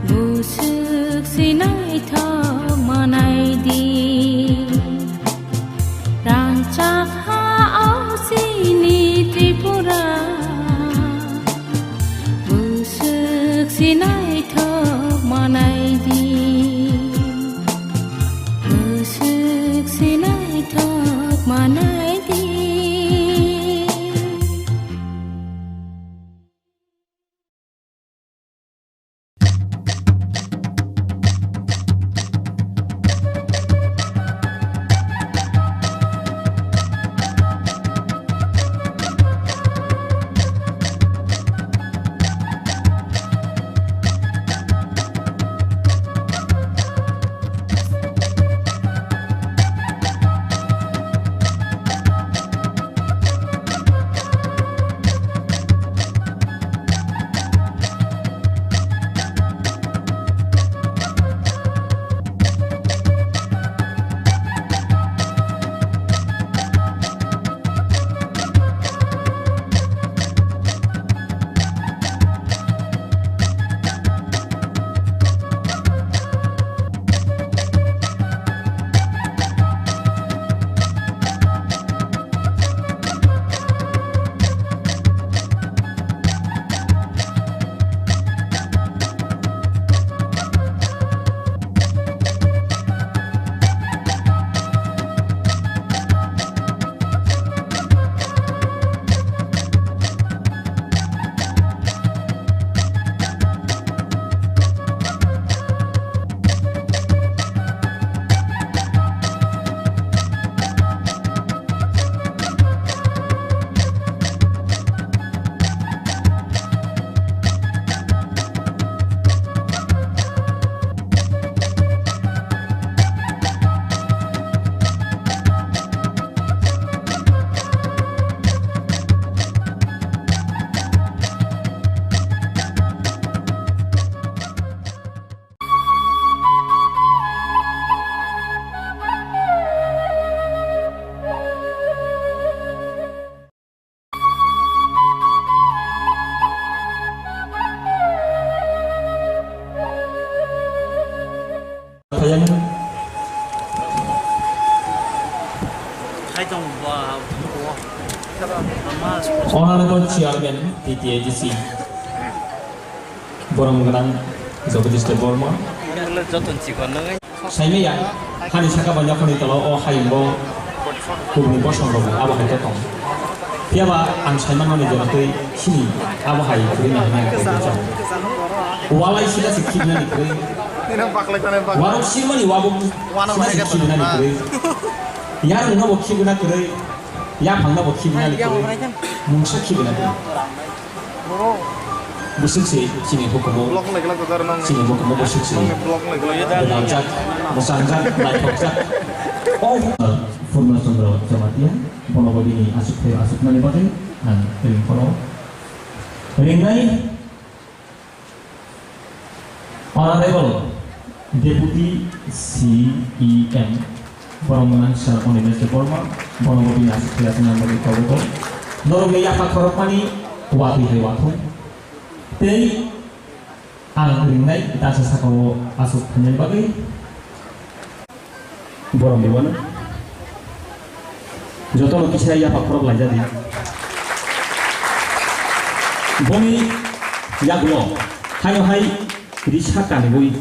bwswk se naithok manai di. Rangchak ha o chini Tripura, bwswk se naithok manai di, bwswk se naithok manai di. Honorable Chairman T T A D C, borom gwnang Jagadish Debbarma. Joton chikon nang. Saimaya, hani saka bai nokhorni tola o hayung bo kubuni bosong rok abo hai khe tong. Phiya ba ang saimanmani jora twi sini abo hai kwrwi nang nang khe chao. Walai sida se khibnani kwrwi. Warok simani wabo sida se khibnani kwrwi. Yarwngno bo khibna kwrwi. Yaphangno bo khibnani kwrwi. Mungsa khibnani kwrwi. Bwswk se chini hukumu, chini hukumu bwswk se gwnangjak, mwchangjak, naithokjak. O Purno Chandra Jamatia, bono bo bini aswk phai aswknani bagwi ang ring phano ringnai. Honorable Deputy C E M, borom gwnang Sir Animesh Debbarma, bono bo bini aswk phai aswknani bagwi tabuk norokni yapha khorokmani watwi hai wathung. Tei ang ringnai dansa sakao aswk phainani bagwi. Borom Debbarma jotono kisa yapha khorok laijadi. Boni yagulo haino hai risa kanwi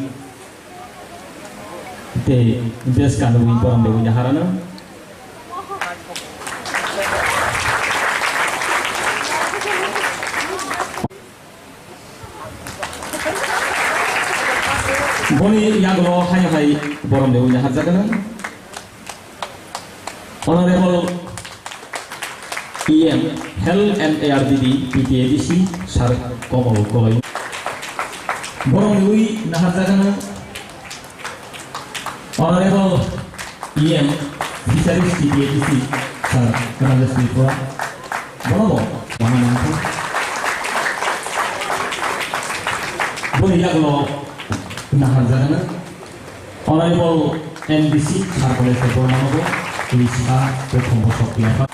tei bes kanwi Borom Debbarma harano. Boni yagulo haino hai Borom Debbarma hapjaknai. Honorable E M, Health and A R D D, P T A D C, Sir Komol Koloi. Borom Debbarma hapjaknai. Honorable E M, Fisheries T T A D C, Sir Rajesh Tripura, bono bo, bono nangkha. Boni yagulo naharjaknai, Honorable N D C, Sir Koleswar Debbarma no bo, tei sika, tei thumbo sok yapha.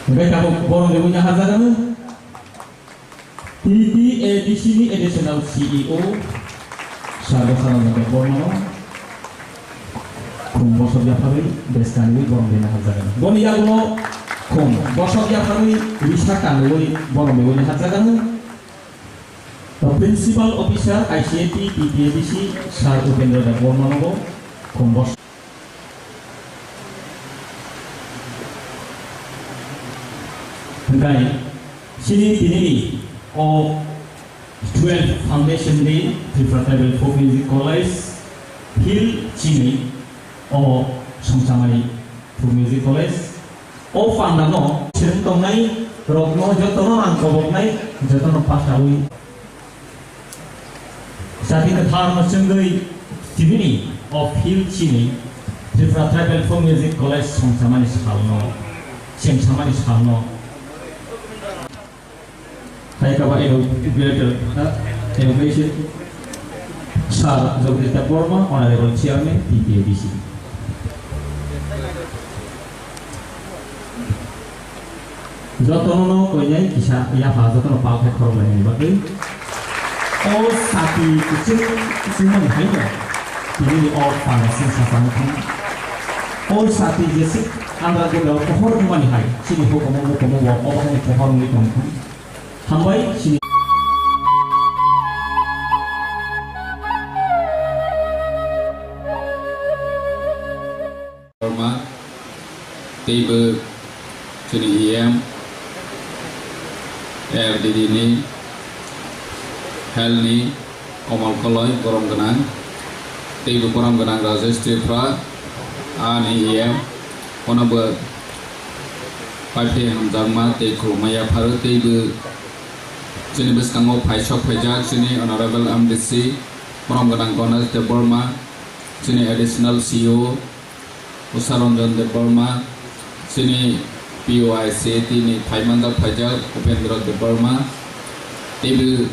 Hingke tabuk borom Debbarma naharjaknai. T T A D C ni Additional C E O, Sarbo Sarangama Debbarmano, khum bosok yapharwi bes kanwi borom bini hapjagan. Boni yagulo khum bosok yapharwi risa kanwi borom bini hapjagan. The Principal Officer I C A T T T A D C, Sir Upendra Debbarmano bo khum bosok. Hingkai, chini tinini o Student Foundation ni Tripura Tribal Folk Music College, Hill chini o Songchamani Folk Music College, o panda no chwng tongnai rokno jotono ang koboknai, jotono pasawi. Jati kwtharno chwngwi tibini o Hill chini Tripura Tribal Folk Music College songchamani salno, chengsamani salno. Hai kaba Educator, ha? Education. Sir Jagadish Debbarma, Honorable Chairman, T T A D C. Jotono no koinai kisa yapha jotono pal khai khorok lainani bagwi. O sati kuchung kuchung mani hai no. Tini o pala sing sasang thang. O sati jesik andra gunda o pohor mani hai. Chini hukumu mukumu o obo hai pohor mani tong thang. Hambai chini. Debbarma, teibo chini E M, A R D D ni, Health ni, Komol Koloi, borom gwnang, teibo borom gwnang Rajesh Tripura, ani E M, kono bo paiphi hamjakma tei khulumma yapharo, teibo chini bwskango phaisok phaijak chini Honorable M D C, borom gwnang Ganesh Debbarma, chini Additional C E O, Usha Ranjan Debbarma, chini P O I C A T ni phaimanjak phaijak Upendra Debbarma, teibo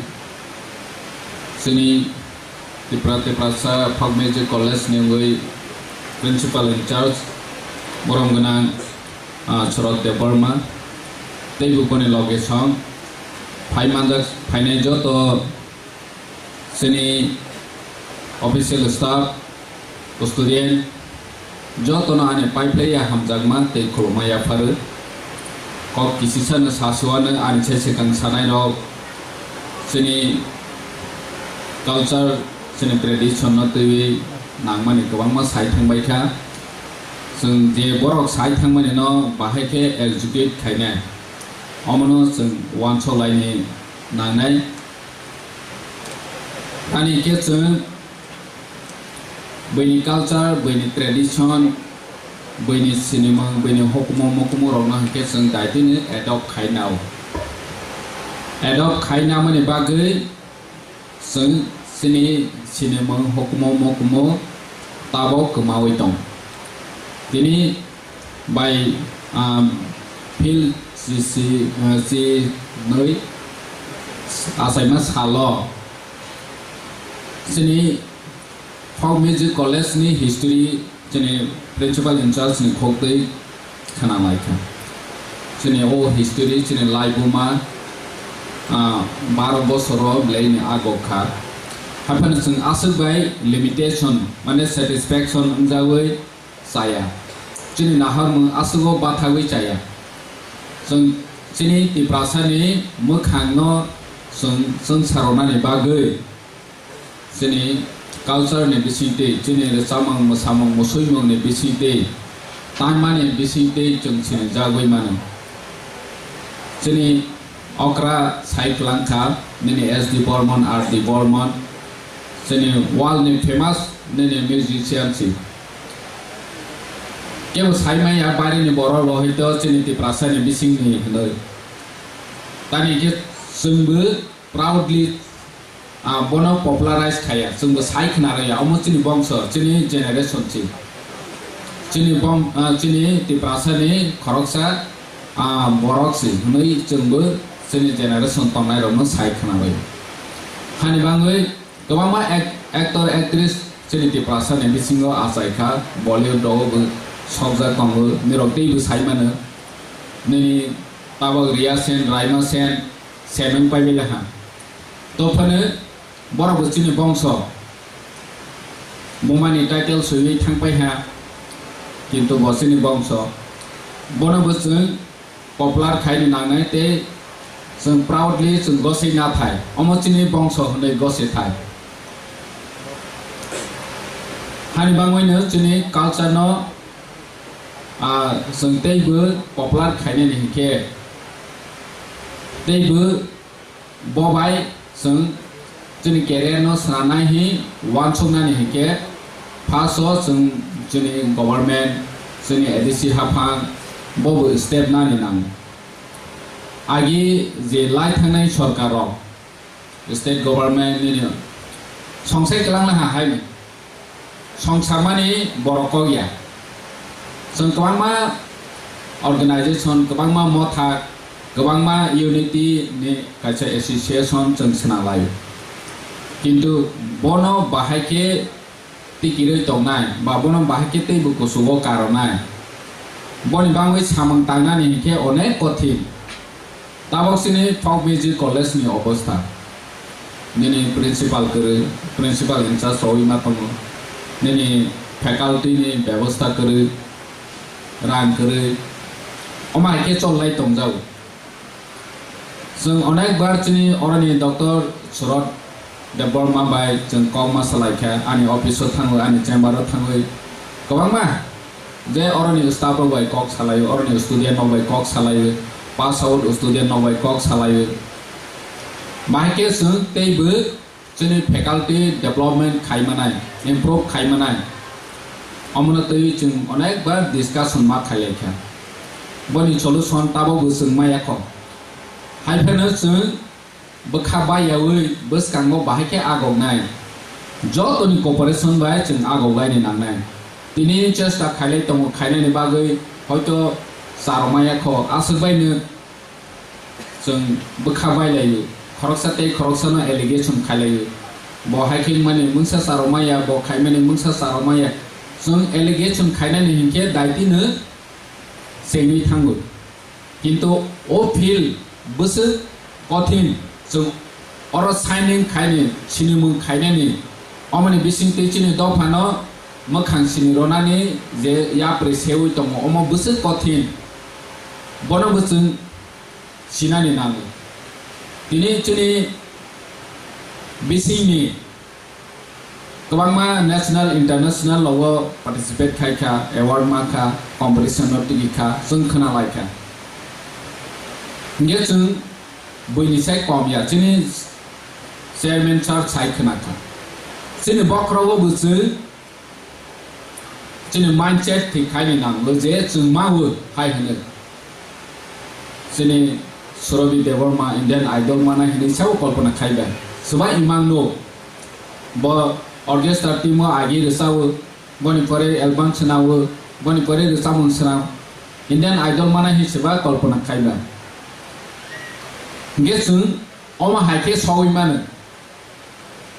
chini Tipra Tiprasa Folk Music College ni wngwi Principal in Charge, borom gwnang, ah, Sharad Debbarma, teibo boni loge song phaimanjak phainai joto chini official staff, student, Jotono ani paiphlaiya hamjakma tei khulumma yapharo. Kok kisisano sasuano ani se swkang sanairok chini culture, chini tradition no twiwi nangmani kwbangma sai thangbaikha. Chwng je borok sai thangmani no bahai khe execute khainai, omono chwng uansuk laini nangnai. Ani khe chwng buini culture, buini tradition, buini sinimung, buini hukumu mukumu rokno hinkhe chwng daitino adopt khainao. Adopt khainamani bagwi chwng chini sinimung hukumu mukumu tabok kwmawi tong. Tini bai, um, phil sisi, uh, si nwi achaima salo chini Folk Music College ni history chini principal in charge ni khok twi khna lai kha. Chini o history chini laibuma, ah, baro bosoro belai ni agok kha. Haphano chwng aswk bai limitation mane satisfaction wngjawi chaya. Chini naharmung aswk o bathagwi chaya. Chwng chini Tiprasa ni mwkhang no chwng chwng saronani bagwi chini culture ni bisingtwi, chini rwchapmung, mwsamung, musuimung ni bisingtwi, tangmani bisingtwi chwng sinijagwi mano. Chini okra sai kwlangkha, nini S D Bormon, R D Bormon, chini world ni famous nini musician si. Kebo sai maya bari ni borok rok hoi to chini Tiprasa ni bising ni hinoi. Tani khe chwngbo proudly, ah, bono popularize khaya, chwngbo sai khna rwya, omo chini bongso, chini generation si. Chini bong, ah, chini Tiprasa ni khoroksa, ah, borok si, hwnwi chwngbo chini generation tongnai rokno sai khna rwya. Hani bangwi kwbangma ac-, actor, actress chini Tiprasa ni bisingo achai kha, Bollywood rogo bo sokjak tongo, nirok teibo sai mano. Nini tabok Riya Sen, Raima Sen, Sen wng pai bai ha. Tophano borok bo chini bongso. Bumani title swiwi thang pai ha. Kintu bo chini bongso. Bono bo chwng popular khaini nangnai tei chwng proudly chwng gosei na thai. Omo chini bongso hwnwi gosei thai. Hani bangwino chini culture no, ah, chwng teibo popular khainani hinkhe teibo Bo bai chwng chini career no swnamnai hi uansuknani hinkhe first o chwng chini government, chini A D C haphang bo bo step nani nango. Agi je lai thangnai sorkar rok, state government nini songsai kwlangna ha hai ni. Songsamani borok kok ya. Chwng kwbangma organization, kwbangma mothak, kwbangma unity ni kaisa association chwng swnam laio. Kintu bono bahai khe tikirwi tongnai ba bono bahai khe teibo kuchugo karonai. Boni bangwi samung tangnani hinkhe onek kothin. Tabok chini Folk Music College ni obostha. Nini principal kwrwi, principal in charge rwi ma tongo. Nini faculty ni bebosta kwrwi, rang kwrwi. Omo hai khe cholnai tongjago. Chwng onek bar chini oroni Doctor Surat Debbarma bai chwng kok ma salai kha, ani office o thangwi, ani chamber o thangwi kwbangma je oroni staff rok bai kok salaio, oroni student rok bai kok salaio, pass out student rok bai kok salaio. Bahai khe chwng teibo chini faculty development khai manai, improve khai manai, omono twiwi chwng onek bar discussion ma khailai kha. Boni solution tabok bo chwng maya kho. Hai phano chwng bwkha baiyaui bwskango bahai khe agoknai. Jotoni cooperation bai chwng agoklaini nangnai. Tini chesta khailai tongo, khainani bagwi hoito charwmaya kho, aswk baino chwng bwkha bailaio, khoroksa tei khoroksano allegation khailaio. Bo hai khe wngmani mungsa charwmaya, bo khaimani mungsa charwmaya. Chwng allegation khainani hinkhe daitino chengwi thango. Kintu o field bwswk kothin, chwng oro signing khaini, sinimung khainani, omoni bisingtwi chini dophano mwkhang sini ronani je yapri sewi tongo, omo bwswk kothin, bono bo chwng sinani nango. Tini chini bisingni kwbangma national, international logo participate khai kha, award ma kha, competition no tigi kha, chwng khna lai kha. Hingke chwng buini sai kom ya, chini chairman sir sai khna kha. Chini bokhorogo bo chwng chini mindset thik khaini nango je chwng mawo hai hwnwi. Chini Surabhi Debbarma Indian Idol manai hwnwi sabo kolpona khaibai. Swbai imang no bo orchestra team o agi rwchao, boni pore album swnao, boni pore rwchapmung swnao. Indian Idol manai hwnwi swbai kolpona khaibai. Hingke chwng omo hai khe sogwi mano.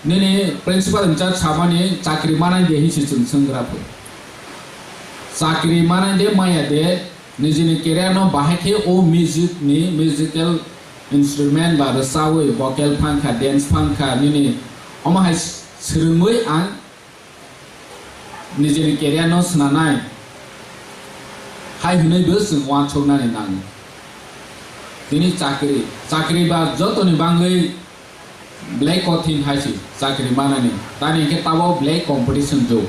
Nini principal in charge samani chakri manai de hinsi chwng swngra phu. Chakri manai de maya de nijini career no bahai khe o music ni musical instrument ba rwchawi vocal phangkha, dance phangkha, nini omo hai swrwngwi ang nijini career no swnanai hai hwnwi bo chwng uansuknani nango. Tini chakri, chakri ba jotoni bangwi belai kothin hai se chakri manani. Tani hwnkhe tabok belai competition jug.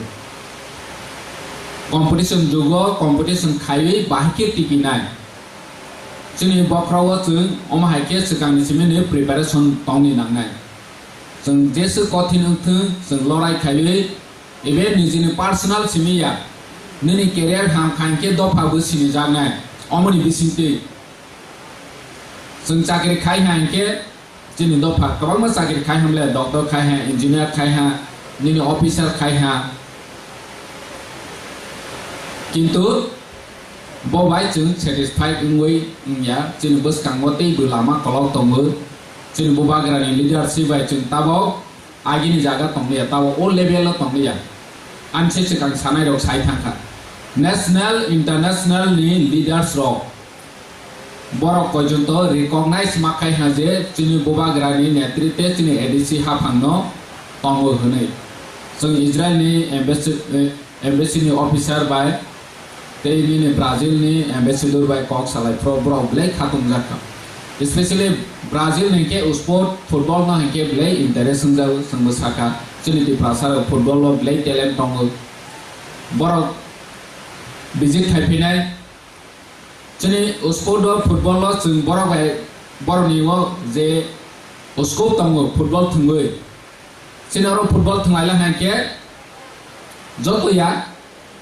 Competition jugo competition khaiwi bahai khe tikhinai. Chini bokhorok o chwng omo hai khe swkangni simi ni preparation tongni nangnai. Chwng jeswk kothin wngthwng, chwng lorai khaiwi, even nijini personal simi ya, nini career ham kha hwnkhe dopha bo sinijaknai, omoni bisingtwi. Chwng chakri khai ha hwnkhe, chini dopha kwbangma chakri khai hamle, doctor khai ha, engineer khai ha, nini officer khai ha. Kintu bo bai chwng satisfied wngwi wngya, chini bwskango teibo lama kolok tongo, chini bubagrani leadership bai chwng tabok agini jaga tongliya, tabok o level o tongliya. Ani se swkang sanai rok sai thangkha, national, international ni leaders rok borok porjonto recognize ma khai ha je chini bubagrani netritwe chini A D C haphangno tongo hwnwi. Chwng Israel ni embassy, eh, embassy ni officer bai tei nini Brazil ni ambassador bai kok salai phro borok belai khatung jak kha. Especially Brazil ni khe sport football no hai khe belai interest wngjago, chwngbo sakha chini Tiprasa rok football o belai talent tongo. Borok visit khai phinai. Chini sport o football o chwng borok bai borok ni o je scope tongo football thwngwi. Chini oro football thwnglai lai hai khe joto ya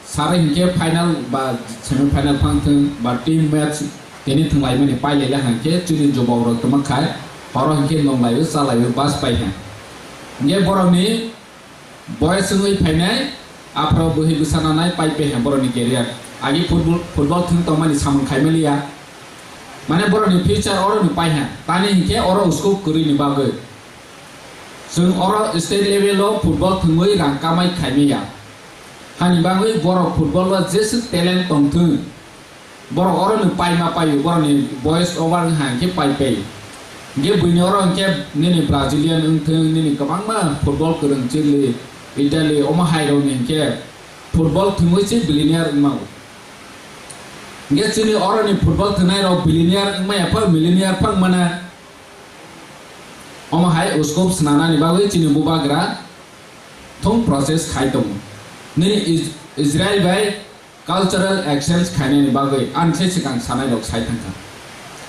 sari hinkhe final ba semi final phang thwng ba team match tini thwnglai mani pailai lai hai khe chini jobok rok tongma khai horo hinkhe nonglai o chalai o bus pai hai. Hinkhe borok ni boyes wngwi phainai, aphro bwhwi bwsa nanai pai peha borokni career. Agi football, football thwng tongmani samung khai maliya. Mane borokni future oro ni paiha. Tani hinkhe oro scope kwrwini bagwi. Chwng oro state level o football thwngwi rang kamai khai maya. Hani bagwi borok football o jeswk talent tongthwng. Borok oro ni paima paio, borok ni boyes over wngkha hinkhe pai pai. Hinkhe buini oro hinkhe nini Brazilian wngthwng, nini kwbangma football kwrwng Chile, Italy, omo hai rok ni hinkhe football thwngwi se billionaire wngmao. Hinkhe chini oro ni football thwngnai rok billionaire wngmaya phano millionaire phano mana. Omo hai scope swnanani bagwi chini bubagra thung process khai tongo. Nini Is-, Israel bai cultural exchange khainani bagwi ani se swkang sanai rok sai thangkha.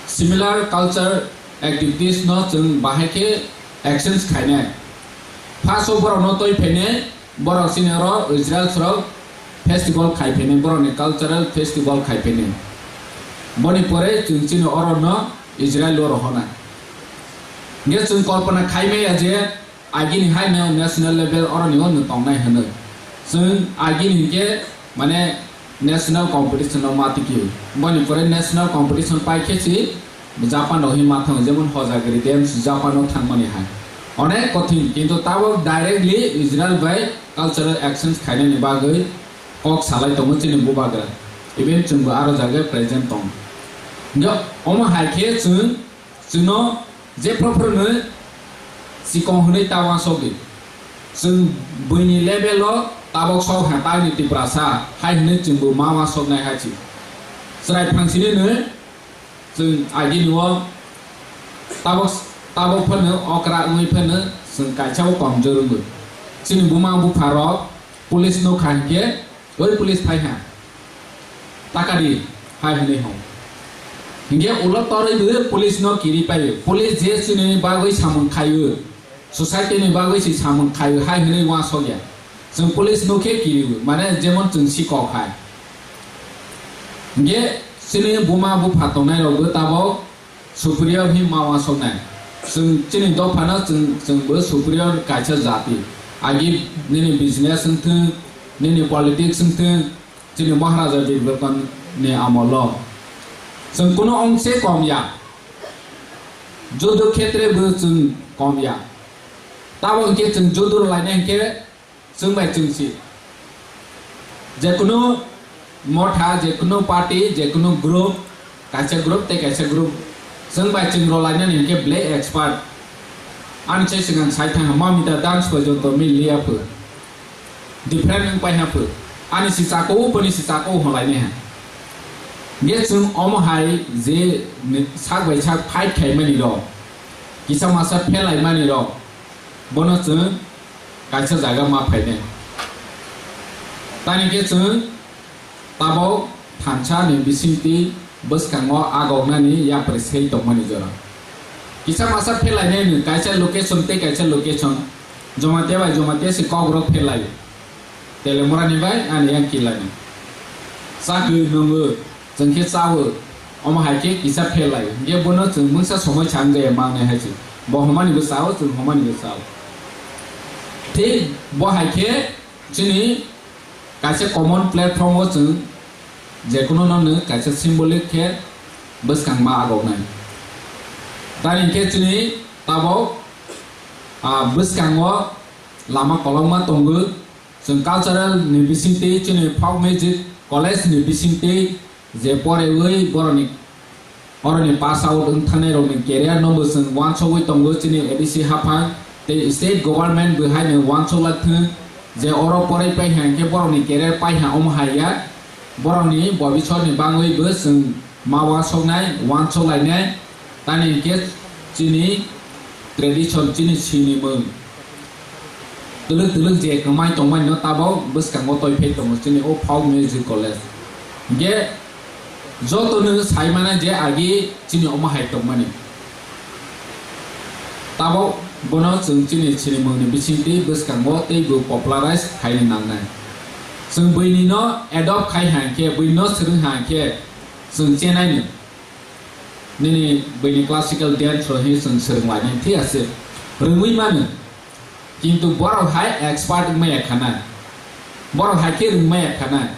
Similar culture activities no chwng bahai khe exchange khainai. First o borok no twi phainai, borok chini oro Israel srok festival khai phainai, borok ni cultural festival khai phainai. Boni pore chwng chini oro no Israel o rohonai. Hinkhe chwng kolpona khai maya je, agini hai no national level oro ni o no tongnai hwnwi. Chwng agini hinkhe mane national competition no ma tiki. Boni pore national competition pai khe si Japan rok hi ma thango, jemon Hojagiri Games Japan o thangmani hai. Onek kothin, kintu tabok directly Israel bai cultural exchange khainani bagwi kok salai tongo chini bubagra. Even chwngbo aro jaga present tongo. Hinkhe omo hai khe chwng Chwngno jephru phruno chikon hwnwi ta uansukdi. Chwng buini level o Tabok sok ha taini Tiprasa hai hwnwi chwngbo ma uansuknai hai se. Chwrai phangsini no chwng agini o tabok, tabok phano okra wngwi phano chwng kaisa o komjor wngo. Chini buma bupha rok police nukha hinkhe, "Oi police phai ha, taka di," hai hwnwi hwn. Hinkhe ulo torwi bo police no kiri paio. Police je chini bagwi samung khaio, society ni bagwi se samung khaio hai hwnwi uansukya. Chwng police no khe kirio, mane jemon chwng si kok hai. Hinkhe chini buma bupha tongnai rok bo tabok superior hi ma uansuknai. Chwng chini dophano chwng, chwng bo superior kaisa jati. Agi nini business wngthwng, nini politics wngthwng, chini Maharaja Birbikrama ni amolo chwng kuno ongse kom ya. Judo khetre bo chwng kom ya. Tabo hinkhe chwng judo lainai hinkhe chwng bai chwng si. Jekunu motha, jekunu party, jekunu group, kaisa group tei kaisa group, chwng bai chwng rwlainani hinkhe belai expert. Ani se swkang sai thangha, mamita dance porjonto miliya pho. Different wng pai ha pho. Ani si chako, boni si chako hwnlainai ha. Hinkhe chwng omo hai je ni sak bai sak fight khaimani rok, kisa masa phelaimani rok, bono chwng kaisa jaga ma phainai. Tani khe chwng tabok thansa ni bisingtwi bwskango agoknani yapri sei tongmani jora. Kisa masa phelainai nwng kaisa location tei kaisa location, Jamatia bai Jamatia se kokrok phelai. Telemurani bai ani yang kilani. Chakwi nwngo, chwng khe chawo, omo hai khe kisa phelai. Hinkhe bono chwng mungsa somoi chang jaya mangnai hai se. Bo homani bo chawo, chwng homani bo chawo. Thik bo hai khe chini kaisa common platform o chwng jekunu no nwng kaisa symbolic khe bwskang ma agoknai. Tani hinkhe chini tabok, ah, bwskango lama kolokma tongo. Chwng cultural ni bisingtwi, chini folk music college ni bisingtwi je porewi boroni, oroni pass out wng thangnai rokni career no bo chwng uansugwi tongo chini A D C haphang tei state government bo haino uansuk lai thwng je oro poroi pai ha hinkhe borokni career pai ha omo hai ya, borokni bobisor ni bangwi bo chwng ma uansuknai, uansuk lainai, tani hinkhe chini tradition, chini sinimung twlwk twlwk je kwmai tongmani no tabok bwskango toi phai tongo chini o folk music college. Hinkhe joto no sai mano je agi chini omo hai tongmani. Tabok bono chwng chini sinimung ni bisingtwi bwskango tei bo popularize khaina nangnai. Chwng buini no adopt khai ha hinkhe, buini no swrwng ha hinkhe, chwng chenai ni. Nini buini classical dance rok hi chwng swrwng lainai, thik ase, rwngwi mano. Kintu borok hai expert wngmaya khanai. Borok hai khe rwngmaya khanai.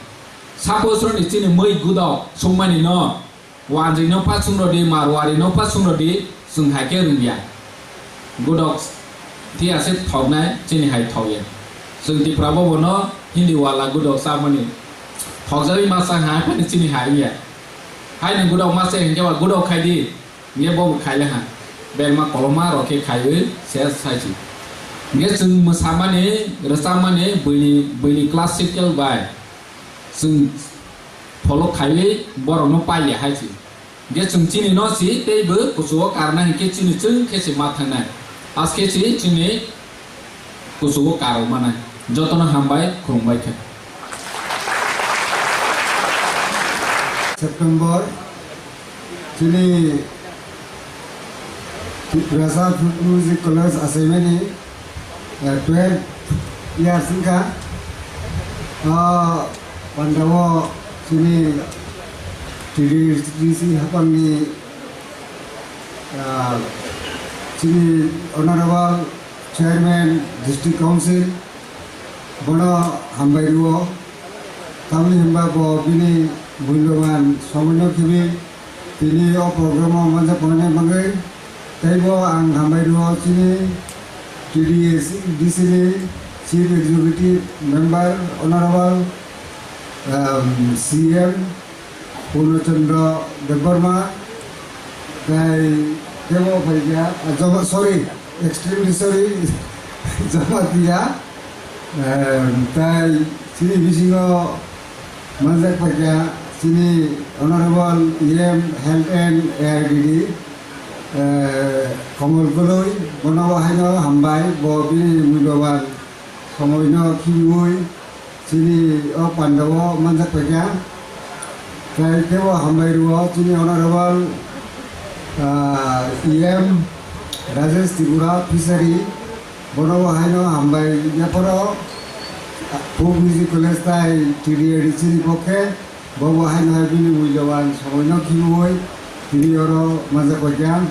Suppose roni chini mui gudok sungmani no, wanjwi no pha sungrodi, Marwari no pha sungrodi, chwng hai khe rwngya. Gudok thik ase thoknai, chini hai thokya. Chwng Tipra bo bono Hindi wala gudok chamani thokjagwi ma chang hai phani chini hai wngya. Hai nwng gudok ma se hinkhe ba gudok khai di, hinkhe bo bo khai le ha. Berma koloma rok khe khaiwi se sai si. Hinkhe chwng mwsamani, rwchapmani buini, buini classical bai chwng follow khaiwi borokno paiya hai si. Hinkhe chwng chini no si tei bo kuchugo karna hinkhe chini chwng khe se ma thangnai. Aske si chini kuchugo karo manai. Jotono hambai, khulumbai khe. September chini Tiprasa Music College achaimani, eh, twelve years wngkha. O pandao chini T D C haphangni, ah, chini Honorable Chairman District Council, bono hambai rwo. Tamni hwnba bo bini mulyoban somoino khibi tini o program o manjak phainai bagwi. Teibo ang hambai rwo chini T D S D C ni Chief Executive Member Honorable, um, C M Purno Chandra Debbarma, tei tebo phaikha, ah, Jama-, sorry, extremely sorry, Jamatia, Eh, tai chini bisingo manjak paikha chini Honorable E M Health and A R D D, eh, Komol Goloi, bono bo haino hambai, bo bini mulyaban somoino khibiui chini o pandao manjak paikha. Tai tebo hambai rwo chini Honorable, ah, E M Rajesh Tripura, Fishery, bono bo haino hambai yapharo, Folk Music College tai T D A D C ni pokhe, bo bo haino hai bini mulyaban somoino khibiui tini oro manjak paikha.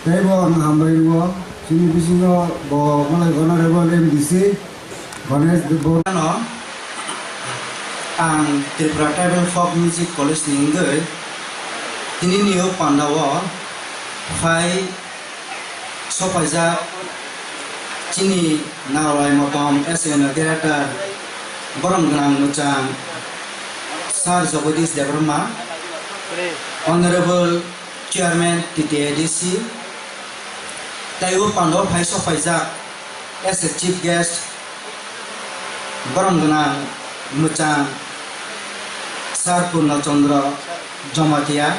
Tei bo ang hambai rwo, chini bisingo bo malai Honorable M D C Ganesh Debbarma. Ano ang Tripura Tribal Folk Music College ni wngwi tini ni o pandao phai sopaijak chini Naulai Motom S A N Greater borom gwnang mwchang Sir Jagadish Debbarma, Honorable Chairman T T A D C, tei o pandao phai sopaijak as a Chief Guest, borom gwnang mwchang Sir Purna Chandra Jamatia,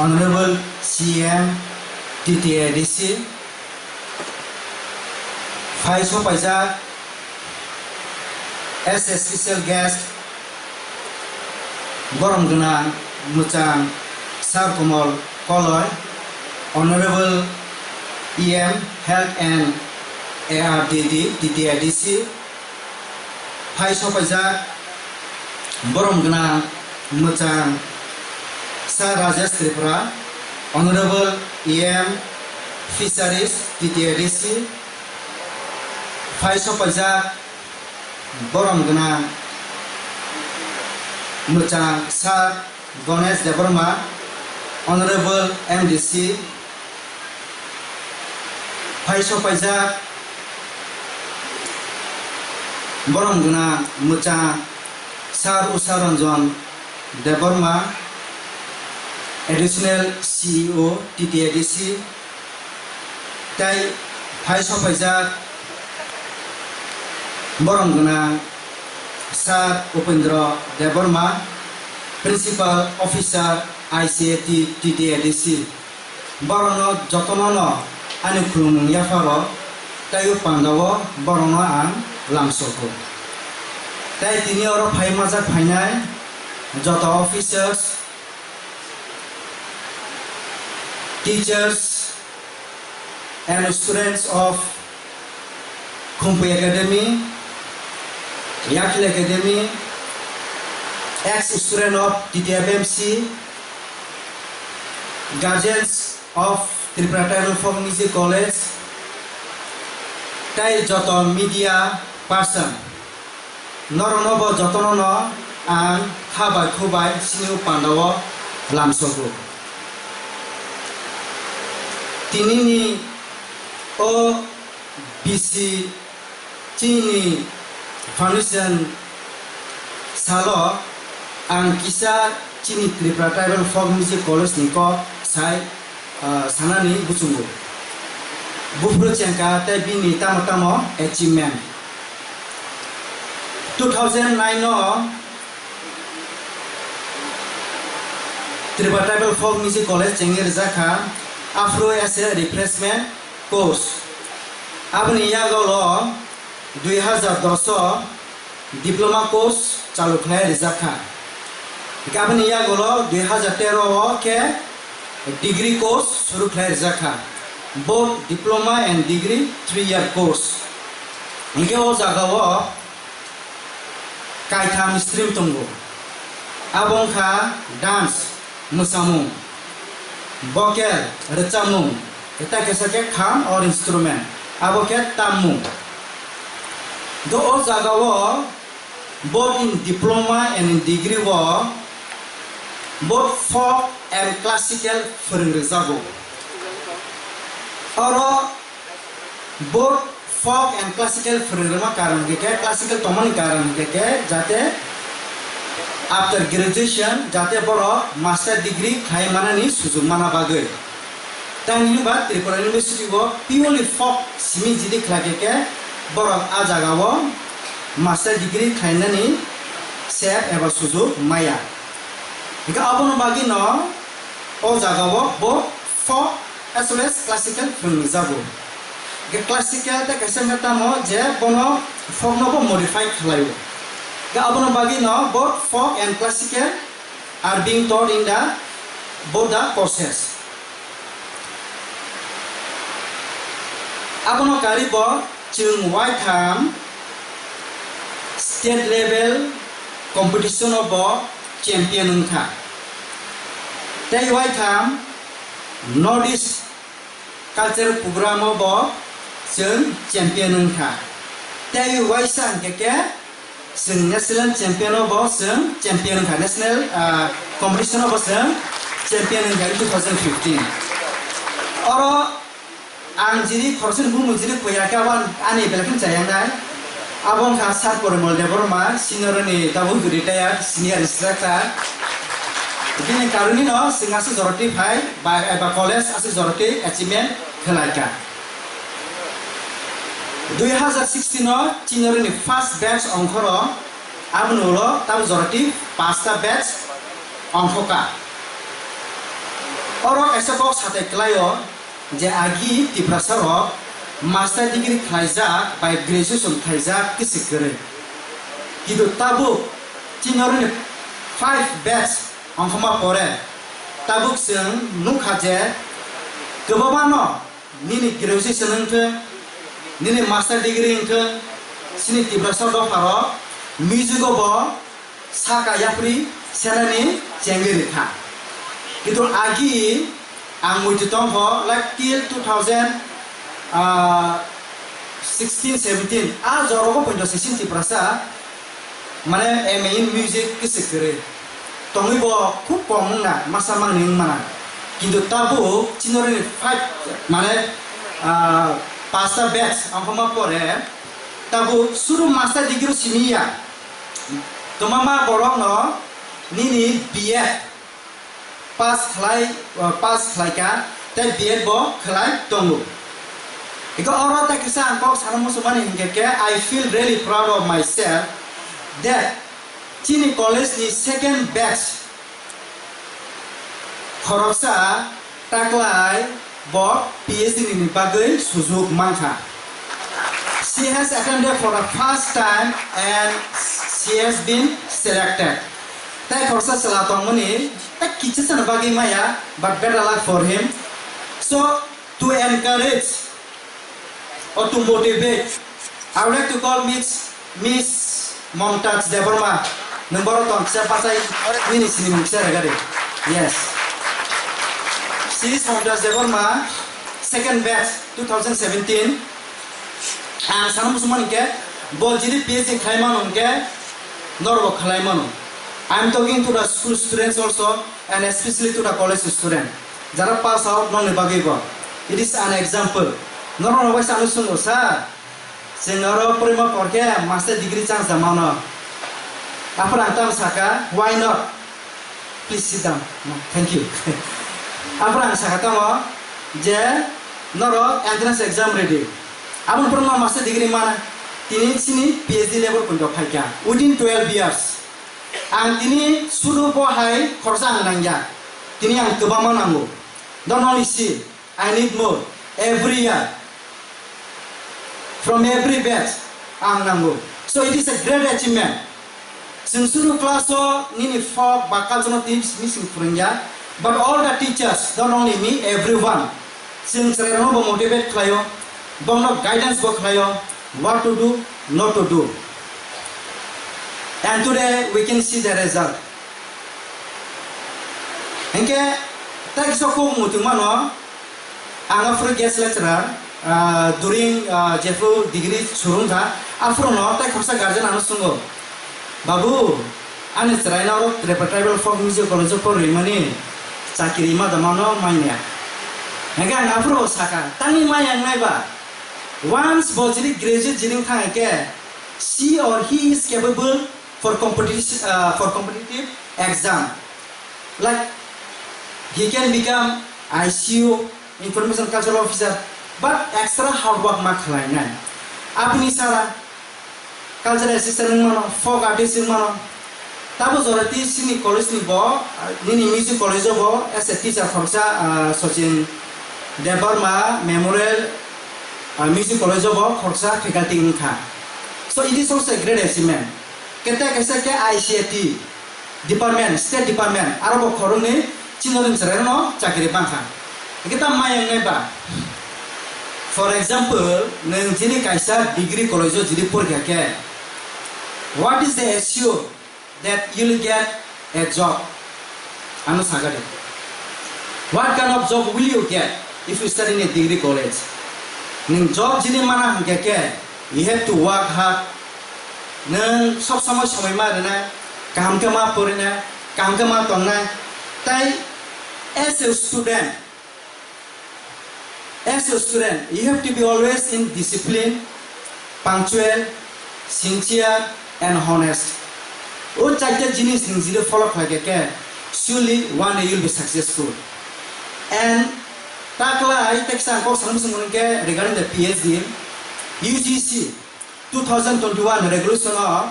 Honorable C M T T A D C, phai sopaijak as a special guest, borom gwnang mwchang Sir Komol Koloi, Honorable E M Health and A R D D, T T A D C, phai sopaijak borom gwnang mwchang Sir Rajesh Tripura, Honorable E M Fisheries, T T A D C, phai sopaijak borom gwnang mwchang Sir Ganesh Debbarma, Honorable M D C, phai sopaijak borom gwnang mwchang Sir Usha Ranjan Debbarma, Additional C E O, T T A D C, tei phai sopaijak borom gwnang Sir Upendra Debbarma, Principal Officer I C A T, T T A D C. Borokno jotono no ani khulumung yapharo tei o pandao borokno ang lamsogo. Tei tini oro phai majak phainai joto officers, teachers and students of Khumpui Academy, Yakhil Academy, ex-student of T T F M C, guardians of Tripura Tribal Folk Music College, tei joto media person, norokno bo jotono no ang kha bai khu bai chini o pandao lamsogo. Tini ni o bisi chini foundation salo ang kisa chini Tripura Tribal Folk Music College ni kok sai, ah, sanani buchungo. Buphuru chengka tei bini tamo tamo achievement. Two thousand nine no Tripura Tribal Folk Music College chengwi rijak kha, aphuru S A refreshment course. Aboni yagulo dui hazar dos o diploma course chalu khlai rijak kha. Aboni yagulo dui hazar tero o khe degree course suru khlai rijak kha. Both diploma and degree three year course. Hinkhe o jagao kaitham stream tongo. Abo wngkha dance, mwsamung, vocal, rwchapmung, tei kaisa khe kham or instrument, abo khe tammung. Do o jagao both in diploma and in degree o both folk and classical phwrwng rwjago. Oro both folk and classical phwrwng rwma karon hwnkhe khe, classical tongmani karon hwnkhe khe, jate after graduation jate borok master degree khlai manani sujug mana bagwi. Tamni hwnba Tripura University o purely folk simi jidi khlai khe khe borok a jagao master degree khlainani sep eba sujuk maya. Hingke abono bagwino o jagao bo folk as well as classical phwrwngjago. Hingke classical tei kaisa wngkha tamo je bono folk no bo modify khlaio. Hingke abono bagwino both folk and classical are being taught in the both the courses. Abono karwi bo chwng waitham state level competition o bo champion wngkha. Tei waitham North East culture program o bo chwng champion wngkha. Tei waisa hwnkhe khe chwng national champion o bo chwng champion wngkha, national, ah, competition o bo chwng champion wngkha in two thousand fifteen. Oro ang jiri khoroksa ni bumung jiri khuya khe abo ani belai kheno chayanai. Abo wngkha Sir Porimol Debbarma, senior ni tabuk retired senior instructor. Bini karoni no chwng aswk joroti phai ba, ba college aswk joroti achievement khlaikha. Dui hazar sixteen o chini oro ni first batch ongkhoro, aboni ulo tabuk joroti pasta batch ongkhoka. Oro kaisa kok satai kwlaio je agi Tiprasa rok master degree khlaijak bai graduation khlaijak kisi kwrwi. Kintu tabuk chini oro ni five batch ongkhoma pore tabuk chwng nukha je kwbangma no nini graduation wngthwng, nini master degree wngthwng, chini Tiprasa dopharo music o bo saka yapri senani chengwi rikha. Kintu agi ang muitu tongkho, like, till two thousand, ah, sixteen seventeen, a jorogo poito se chini Tiprasa mane M A in music kisi kwrwi. Tongwi bo khub kom wngna, masa mangni wngmana. Kintu tabuk chini oro ni five, mane, ah, pasta batch ongkhoma pore, tabuk suru master degree simi ya. Kwbangma borok no nini B Ed pass khlai, uh, pass khlaikha, tei B Ed bo khlai tongo. Eko oro tei kisa ang kok sana muchungmani hinkhe khe, I feel really proud of myself that chini college ni second batch khoroksa taklai bo P H D ni bagwi sujuk mankha. She has attended for the first time and she has been selected. Tei khoroksa chwla tongmani, tei kichisa ni bagwi maya, but better luck for him. So, to encourage or to motivate, I would like to call Miss, Miss Momtaj Debbarma. Nwng borok tong kisa bachai nini sinimung kisa rega de. Yes. She is Momtaj Debbarma, second batch, two thousand seventeen. Ang sana muchungmani hinkhe, bo jili P H D khlai mano hinkhe, norok bo khlai mano. I am talking to the school students also, and especially to the college student. Jara pass out nokni bagwi bo. It is an example. Norok rok bai sano sungo, sir. Chwng oro porima porkhe master degree chance da mano. Aphuru ang tamo saka, why not? Please sit down. No, thank you. Aphuru ang saka tamo je norok entrance exam ready. Aboni porima master degree mana tini chini P H D level poito phaikha. Within twelve years. Ang tini sudu bo hai khorsa ang nangya. Tini ang kwbangma nango. Don't only see. I need more. Every year. From every batch, ang nango. So it is a great achievement. Chwng suru class o nini folk ba culture no twi missing phwrwngya, but all the teachers, not only me, everyone, chwng chwrairokno bo motivate khlaio, bongno guidance bo khlaio, what to do, not to do. And today we can see the result. Hinkhe tei kisa kok muitu mano, ang aphuru guest lecturer, ah, during, ah, jephru degree surung kha, aphuru no tei khorsa guardian ano swngo, "Babu, ani chwraino oro Tripura Tribal Folk Music College o porwi mani chakiri ma da mano manya." Hinkhe ang aphuru bo saka, "Tangni maya wngnai ba? Once bo jili graduate jili wngkha hinkhe, she or he is capable for competition, uh, for competitive exam. Like, he can become I C U, information culture officer, but extra hard work ma khlainai." Apni sara, cultural assistant wng mano, folk artist wng mano. Tabo jora twi chini college ni bo, nini music college o bo as a teacher khoroksa, ah, Sachin Debbarma Memorial, ah, Music College o bo khoroksa faculty wng kha. So it is also a great achievement. Kete kaisa khe I C A T department, state department, aro bo khoroknwi chini rimchwrairokno chakri bangkha. Hwnkhe ta maya wngnai ba? For example, nwng jini kaisa degree college o jini porikha khe, what is the assure that you will get a job? Ano sakha de. What kind of job will you get if you study in a degree college? Nwng job jini mana hwnkhe khe, you have to work hard. Nwng sob somoi somoi ma rwnai, kaham khe ma porinai, kaham khe ma tongnai. Tai as a student, as a student, you have to be always in discipline, punctual, sincere and honest. O chaita jinis nwng jili follow khlai khe, surely one day you'll be successful. And taklai teksa ang kok samung sung ke regarding the P H D, U G C two thousand twenty-one regulation o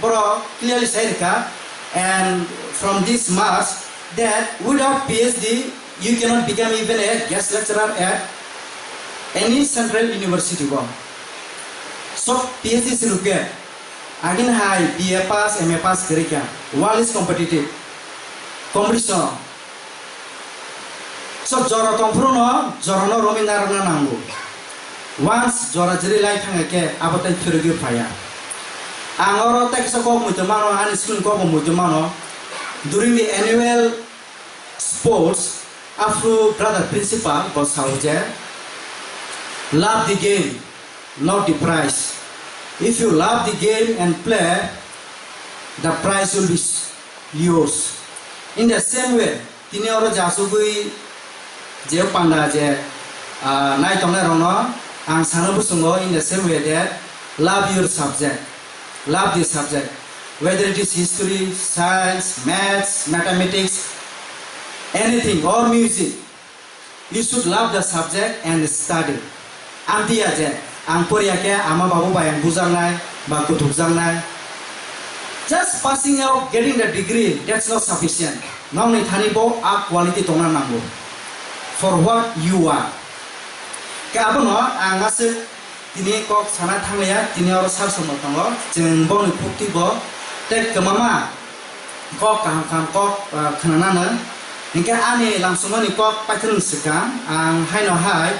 borok clearly sai rikha, and from this March that without P H D you cannot become even a guest lecturer at any central university bo. So P H D si rukhe agin hai B A pass, M A pass kwrwi kha, world is competitive, competition. So jora tongphuru no jora no romwi narwkna nango. Once jora jiri lai thangkha khe abo tei phirogwi phaiya. Ang oro tei kisa kok muitu mano, ani school ni kok bo muitu mano. During the annual sports, aphuru brother principal bo sao je, "Love the game, not the prize. If you love the game and play, the prize will be yours." In the same way, tini oro je achugwi je panda je, ah, nai tongnai rokno ang sano bwswngo, in the same way that love your subject, love this subject, whether it is history, science, maths, mathematics, anything or music. You should love the subject and study. Amtwi ya je ang poriya khe ama babu bai ang bujaknai ba kutukjaknai. Just passing out, getting the degree, that's not sufficient. Nokni thani bo a quality tongna nango. For what you are. Khe abono ang aswk tini kok sana thangya, tini oro sar somo tongo, chwng boni khukti bo tei kwmama kok kaham kaham kok, ah, khwnanano. Hinkhe ani lamsongmani kok paithakni swkang ang haino hai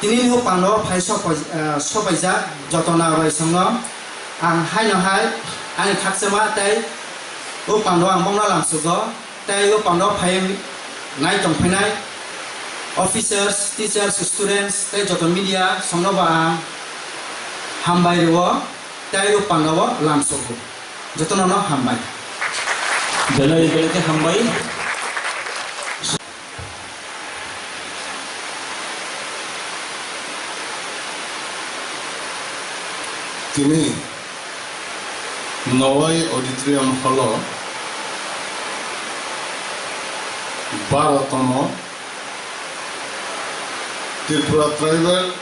tini ni o pando phai sopai-, ah, sopaijak joto naroisongno ang haino hai ani khakchangma tei o pando ang bongno lamsogo. Tei o pando phai nai tongphainai officers, teachers, students tei joto media songno bo ang hambai rwo tei o pando o lamsogo. Jotono no hambai. Belai belai khe hambai. Tini Nowai Auditorium Hall o baro tomo Tripura Tribal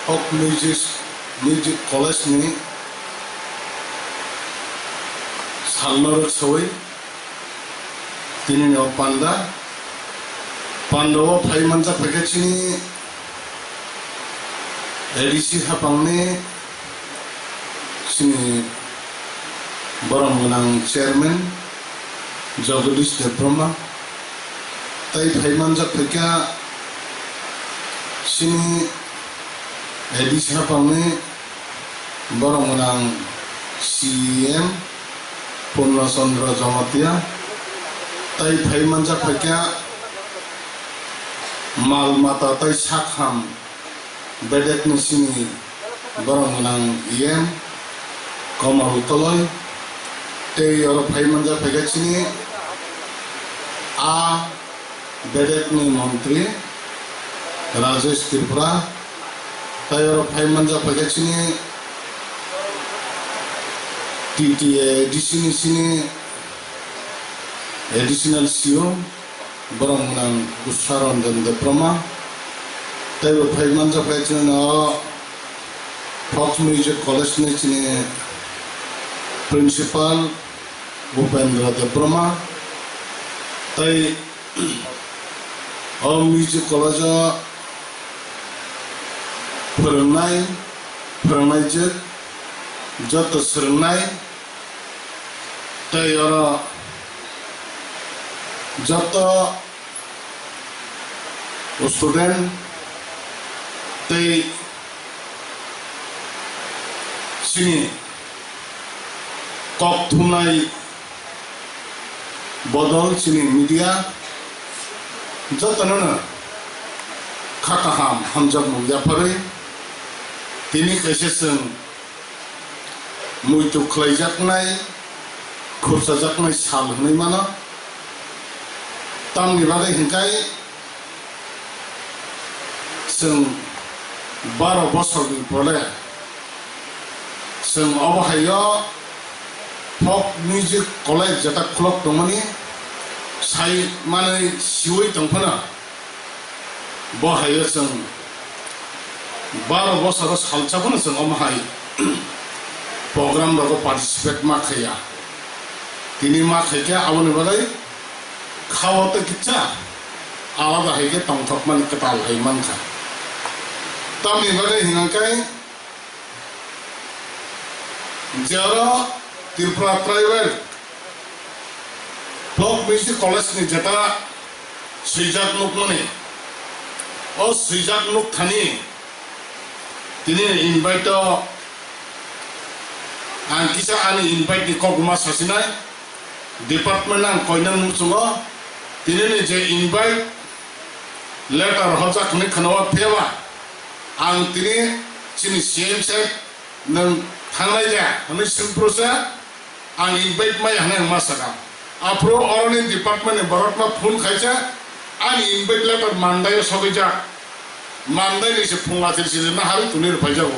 Folk Music, Music College ni salno rwksawi tini ni o panda, panda o phai manjak phaikha chini A D C hapangni chini borom gwnang chairman Jagadish Debbarma, tei phai manjak phaikha chini A D C hapangni borom gwnang C E M Purna Chandra Jamatia, tei phai manjak phaikha mal mata tei sakham bedekni simi borom gwnang E M Kamal Toloi, tei oro phai manjak phaikha chini a bedekni montri Rajesh Tripura, tei oro phai manjak phaikha chini T T A D C ni sini Additional C O, borom gwnang Usha Ranjan Debbarma, tei bo phai manjak phai chwng no Folk Music College ni chini Principal Upendra Debbarma tei o Music College o phwrwngnai, phwrwngnaijwk, joto swrwngnai tei oro joto student tei chini kok thumnai bodol chini media jotono no kha kaham hamjakmung yapharwi tini kaisa chwng muitu khlaijaknai, khurchajaknai sal hwnwi mano. Tamni bagwi hwnkhe chwng baro bosorni pore chwng obo haio folk music college jeta khulok tongmani sai manwi siwi tongphano. Bo haio chwng baro bosoro salsa phano chwng omo hai program rogo participate ma khaiya. Tini ma khaikhe aboni bagwi khao tei kisa alada hai khe tongthokmani kwtal hai mankha. Tamni bagwi hwnkhe je oro Tripura Tribal Folk Music College ni jeta swijak nukmani, o swijak nukthani tini ni invite o ang kisa ani invite ni kokma sasinai department ang koinang muchungo tini ni je invite letter hojak hwnwi khwnao phiyaba ang tini chini C M sir nwng thangnai ya hwnwi swngphuru se. Ang invite maya hwnwi ang ma sakha. Aphuru oroni department ni borokno phone khaisa, ani invite letter Monday o sogwijak. Monday ni se phung lachi sijak na harwi tuni rw phaijago.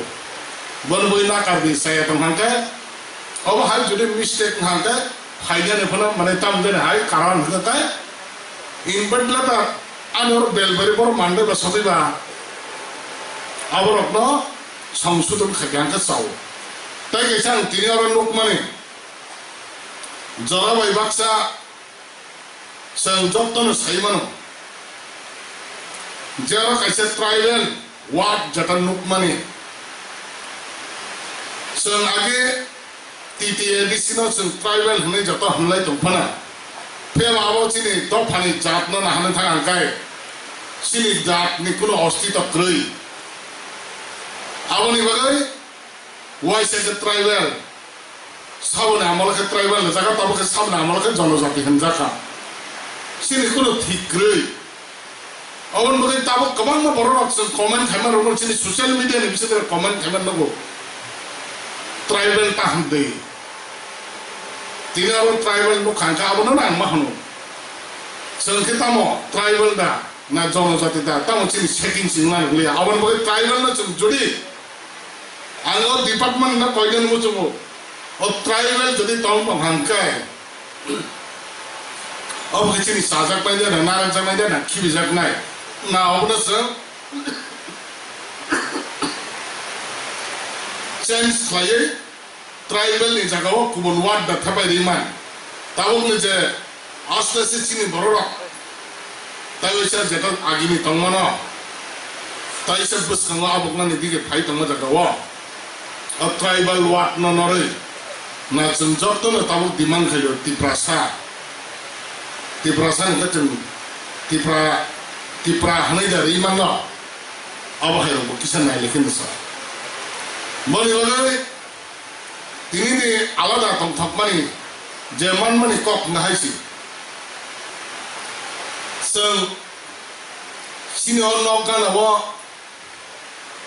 Bono bui nakar di saya tong hangkhe, obo hai jodi mistake hangkhe, phainani phano mane tamjani hai karon hwnkhe tai invite letter ani oro belbari boro Monday ba sogwiba. Aborokno songsodon khaikhe hangkhe chao. Tai kaisa ang tini oro nukmani, jora bai baksa chwng jotono sai mano, je oro kaisa tribal ward jeta nukmani. Chwng age T T A D C no chwng tribal hwnwi joto hwnlai tongphano. Phiyaba abo chini dophani jatno naharwi thang hangkhe chini jatni kuno ostito kwrwi. Aboni bagwi waisa khe tribal, saboni amolo khe tribal hinjak kha, tabuk khe saboni amolo khe jonojati hinjak kha. Chini kuno thik kwrwi. Aboni bagwi tabuk kwbangma borok rok chwng comment khaima rok chini social media ni bisingtwi comment khaima nugo. Tribal ta hwndwi. Tini abo tribal nukha hwnkhe abono ang ma hwno. Chwng khe tamo tribal da na jonojati da tamo chini setting singma rwliya. Aboni bagwi tribal no chwng jodi ang o department no koinani muchungo. O tribal jodi tong tong hangkhe, obo khe chini chajaknai de na, narwkjaknai de na, khibijaknai na, obono chwng change khlaiwi tribal ni jagao kubun ward da thepai rimani. Tabukni je aste aste chini bororok tai waisa jeta agini tongmano, taisa bwskango abuknani dige phai tongma jagao. O tribal ward no norwi na chwng jotono tabuk demand khaio Tiprasa. Tiprasa hwnkhe chwng Tipra, Tipra hwnwi da rwi mano. Abo hai rokbo kisa nailai khe nwsa. Boni bagwi tini ni alada tongthokmani je manmani kok hwnkha hai se. Chwng chini o nok gana o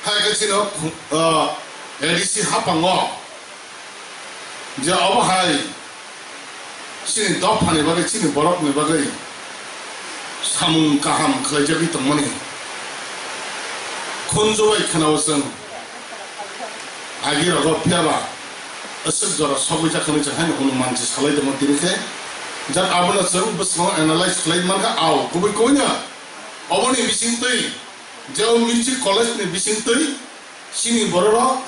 Hai khe chini o khu-, o, A D C haphango je obo hai chini dophani bagwi, chini borokni bagwi samung kaham khlaijagwi tongmani khunju bai khwnao chwng agi rogo, phiyaba aswk jora sogwi jak hwnwi chwng haino hwnwi mansi salai tongma tini khe, jak abono chwng bwskango analyze khlai mankha, ao kubui kubui no oboni bisingtwi je o music college ni bisingtwi chini bororok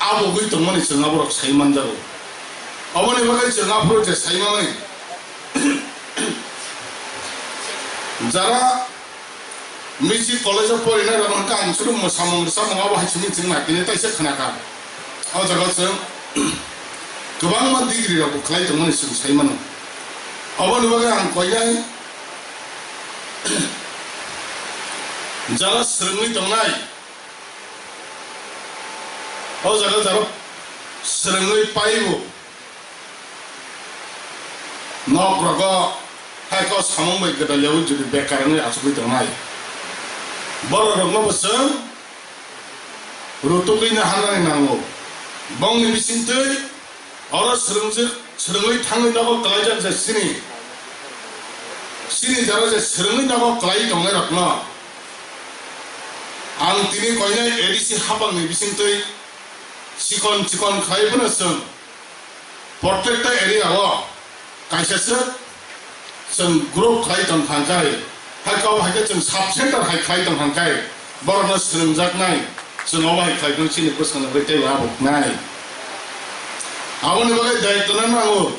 abugwi tongmani chwng aborok sai manjago. Aboni bagwi chwng aphuru je sai manwi, jara music college o porinai rok hwnkha ang suru mwsamung rwchapmung abo hai simi chwng naitini taisa khwnakha. O jaga chwng kwbangma degree rokbo khlai tongmani chwng sai mano. Aboni bagwi ang koinai jara swrwngwi tongnai, o jaga jara swrwngwi paibo. Nok rogo hai kok samung bai gwdal yaui jodi bekar wngwi achugwi tongnai. Borok rokno bo chwng rutugwi naharnani nango. Bongni bisingtwi oro swrwngjak, swrwngwi thangwi nogo klaijak je chini, chini jara je swrwngwi nogo klai tongnai rokno ang tini koinai A D C hapangni bisingtwi chikon chikon khlai phano chwng Protecta area o kaisa se chwng group khlai tong thangkai, hai kok hai khe chwng sub center hai khlai tong thangkai, borokno swrwngjaknai chwng obo hai khlai phano chini bwskango bai teibo abo wngnai. Aboni bagwi daitwno nango,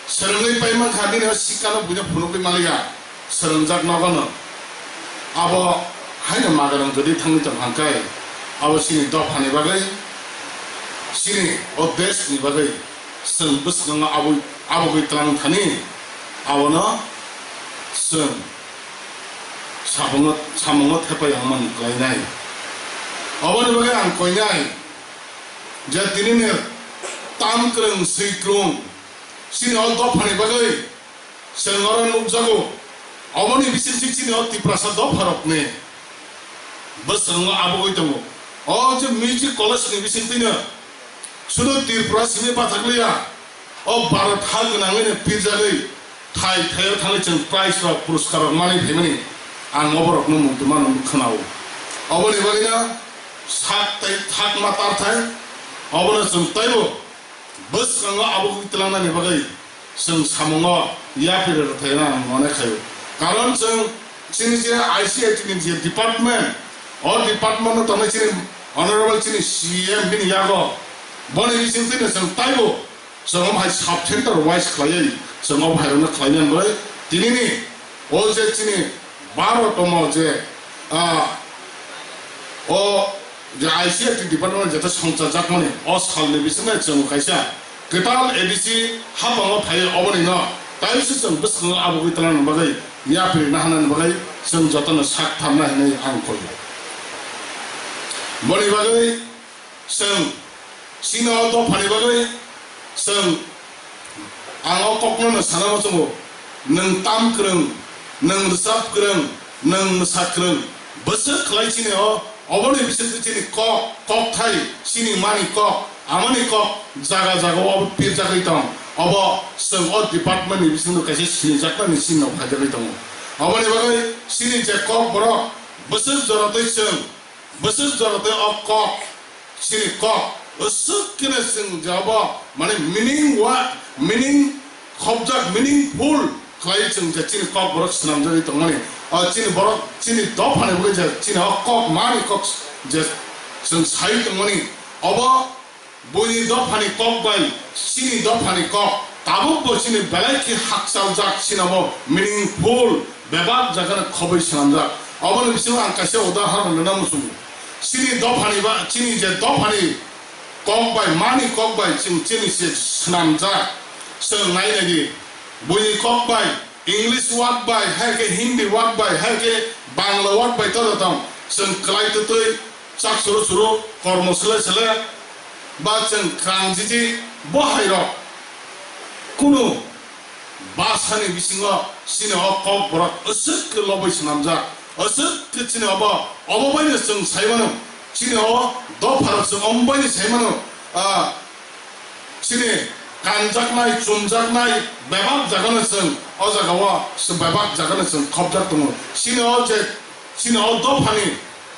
swrwngwi pai mankha bini o sikano buino phunugwi maliya. Swrwngjak nogono abo haino magarang jodi thangwi tong hangkai, abo chini dophani bagwi, chini o deshni bagwi chwng bwskango abui-, abugwi tlang thani, abono chwng samungo, samungo thepai wngmani klainai. Aboni bagwi ang koinai je tinini tam kwrwng, swi kwrwng, chini o dophani bagwi Chwng oro nukjago, oboni bisingtwi chini o Tiprasa dopharokni bwskango abugwi tongo. O je music college ni bisingtwino sudu Tripura simi bathakliya, o Bharat ha gwnangwino pirjagwi thai thaio thangwi chwng prize rok, puruskar rok manwi phaimani ang oborokno muntuma khwnao. Oboni bagwino sak tei thakma tarthai obono chwng teibo bwskango abugwi twlangnani bagwi chwng samungo yapri rwthaina ang mone khaio. Karon chwng chini je I C I T ni je department, o department no tongnai chini honorable chini C M bini yago, boni bisingtwino chwng taibo chwng omo hai sub center wise khlaiwi chwng omo hai rwna khlainani bagwi tinini o je chini Bharat tomo je, ah, o je I C I T department jeta songchajakmani o salni bisingo chwng kaisa kwtal A D C hapango phai obonino taisi chwng bwskango abugwi twlanani bagwi yapri nahanani bagwi chwng jotono sak tharna hinwi ang koi. Boni bagwi Chwng chini o dophani bagwi chwng ang o kokno no sana muchungo, nwng tam kwrwng, nwng rwchap kwrwng, nwng mwsa kwrwng, bwswk khlai chini o, oboni bisingtwi chini kok, kokthai, chini mani kok, amani kok, jaga jaga o pirjagwi tong. Obo chwng o department ni bisingo kaisa sinijaknani chini no phaijagwi tongo. Oboni bagwi chini je kok borok bwswk jora twi chwng Bwswk jora tei o kok, chini kok, aswk khe chwng je obo, mane meaning wa, meaning khobjak, meaningful khlai chwng je chini kok borok swnamjagwi tongmani. O chini borok, chini dophani bagwi je chini o kok, mani kok je chwng sai tongmani. Obo Buini dophani kok bai chini dophani kok tabukbo chini belai khe hakchaljak, chini bo meaningful, bebak jagano khobwi swnamjak. Oboni bisingo ang kaisa udahoron rwna muchungo. Chini dophani ba, chini je dophani kok bai, mani kok bai chwng chini se swnamjak. Chwng nai nai di, buini kok bai English word bai, hai khe Hindi word bai, hai khe Bangla word bai to tong. Chwng kwlai twtwi chak suru suru, kormo sele sele, ba chwng kwrang jiji, bo hai rok kunu bhasha ni bisingo chini o kok borok aswk khe lobwi swnamjak, aswk khe chini obo, obo bai no chwng sai mano, chini o dopha rok chwng omo bai no sai mano, ah, Chini kanjaknai, chumjaknai bebak jagano chwng o jagao, chwng bebak jagano chwng khobjak tongo. Chini o je, chini o dophani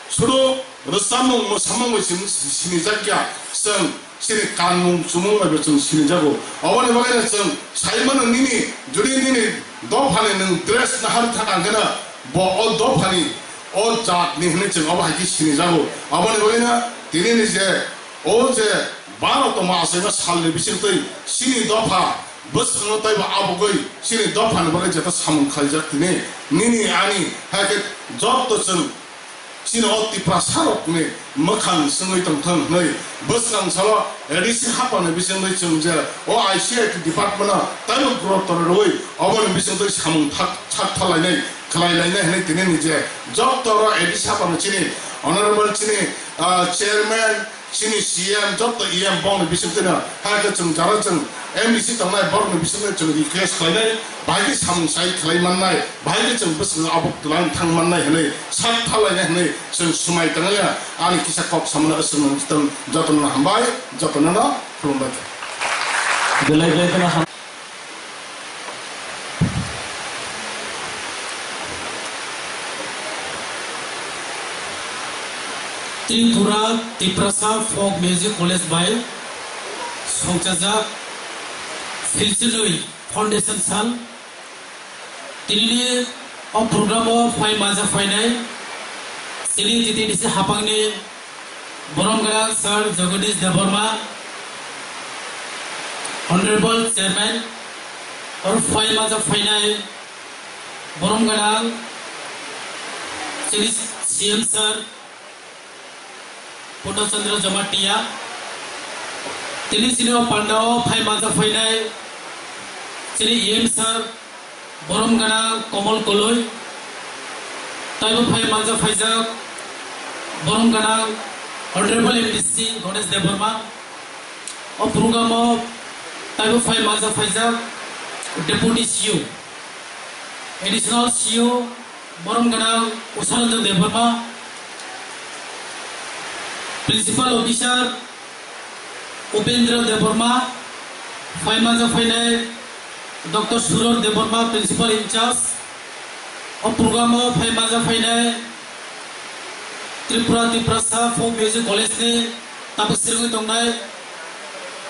sudu rwchapmung, mwsamung bai chwng sinijak ya, chwng chini kanmung, chumung bai bo chwng sinijago. Oboni bagwino chwng sai mano nini, jodi nini dophani nwng dress nahar thang ang kheno bo o dophani, o jatni hwnwi chwng obo hai khe sinijago. Oboni bagwino tinini je, o je, Baro tongma achaima salni bisingtwi chini dopha bwskango teibo abugwi chini dophani bagwi jeta samung khlaijak tini nini ani, hakhe jotto chwng chini o Tiprasa rokni mwkhang swngwi tongthang hwnwi bwskang salo A D C hapangni bisingtwi chwng je o I C I T department-o teibo growth rwui oboni bisingtwi samung thak, thak thalainai, khlai lainai hwnwi tini ni je jotto oro A D C hapangni chini honorable chini, ah, chairman, chini C M, jotto E M bongni bisingtwi no, hai khe chwng jara chwng M D C tongnai borokni bisingtwi chwng request khlainai, bahai khe samung sai khlai mannai, bahai khe chwng bwskango abo twlang thang mannai hwnwi sak thalainai hwnwi chwng swmai tongya. Ani kisa kok samano aswk nang tong, jotono hambai, jotono no khulumbai. Belai belai kheno ham- Tripura Tiprasa Folk Music College bai songchajak Philchinwi Foundation Sal. Tinini o program o phai maja phainai chini T T D C hapangni borom gwnang Sir Jagadish Debbarma, Honorable Chairman, oro phai maja phainai borom gwnang chini C M Sir Purna Chandra Jamatia, tini chini o pandao phai maja phainai chini E M Sir borom gwnang Komol Koloi, taibo phai maja phaijak borom gwnang Honorable M D C Ganesh Debbarma. O program o taibo phai maja phaijak Deputy C E O, Additional C E O borom gwnang Usharanjan Debbarma, Principal Officer Upendra Debbarma, phai maja phainai Doctor Suror Debbarma, Principal in charge. O program o phai maja phainai Tripura Tiprasa Folk Music College ni tabuk swrwngwi tongnai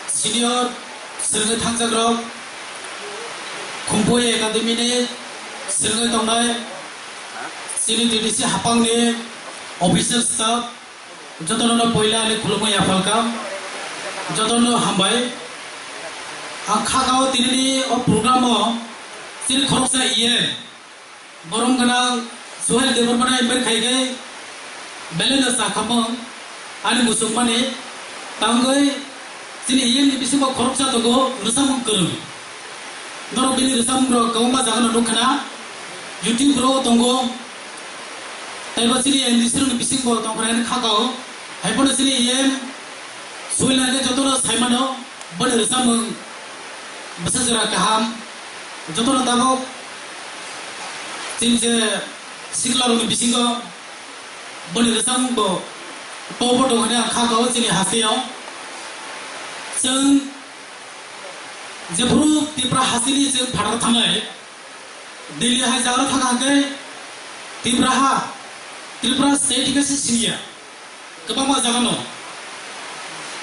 senior swrwngwi thangjakrok, Khumpui Academy ni swrwngwi tongnai chini T D C hapangni official staff, jotono no poila ani khulumwi yaphalkam, jotono hambai. Ang khakao tinini o program o chini khoroksa E M borom gwnang Suhail Debbarmano invite khai khe belai no chakhamung ani muchungmani. Tangwi chini E M ni bisingo khoroksa tongo rwchapmung kwrwng. Norok bini rwchapmung rok kwbangma jaga no nukha na, YouTube rogo tongo. Taibo chini M D C rokni bisingo tongkha na khakao. Haiphano chini E M Suhail hai khe jotono saimano. Boni rwchapmung bwsa jora kaham, jotono tabuk chini je sikla rokni bisingo boni rwchapmung bo tobo tongo hwnwi ang kha kao chini hasteo. Chwng jephuru Tripura hasteni chwng phatar thangnai, Delhi hai jaga thang hwnkhe Tripura ha, Tripura state hwnkhe se siniya. Kwbangma jaga no.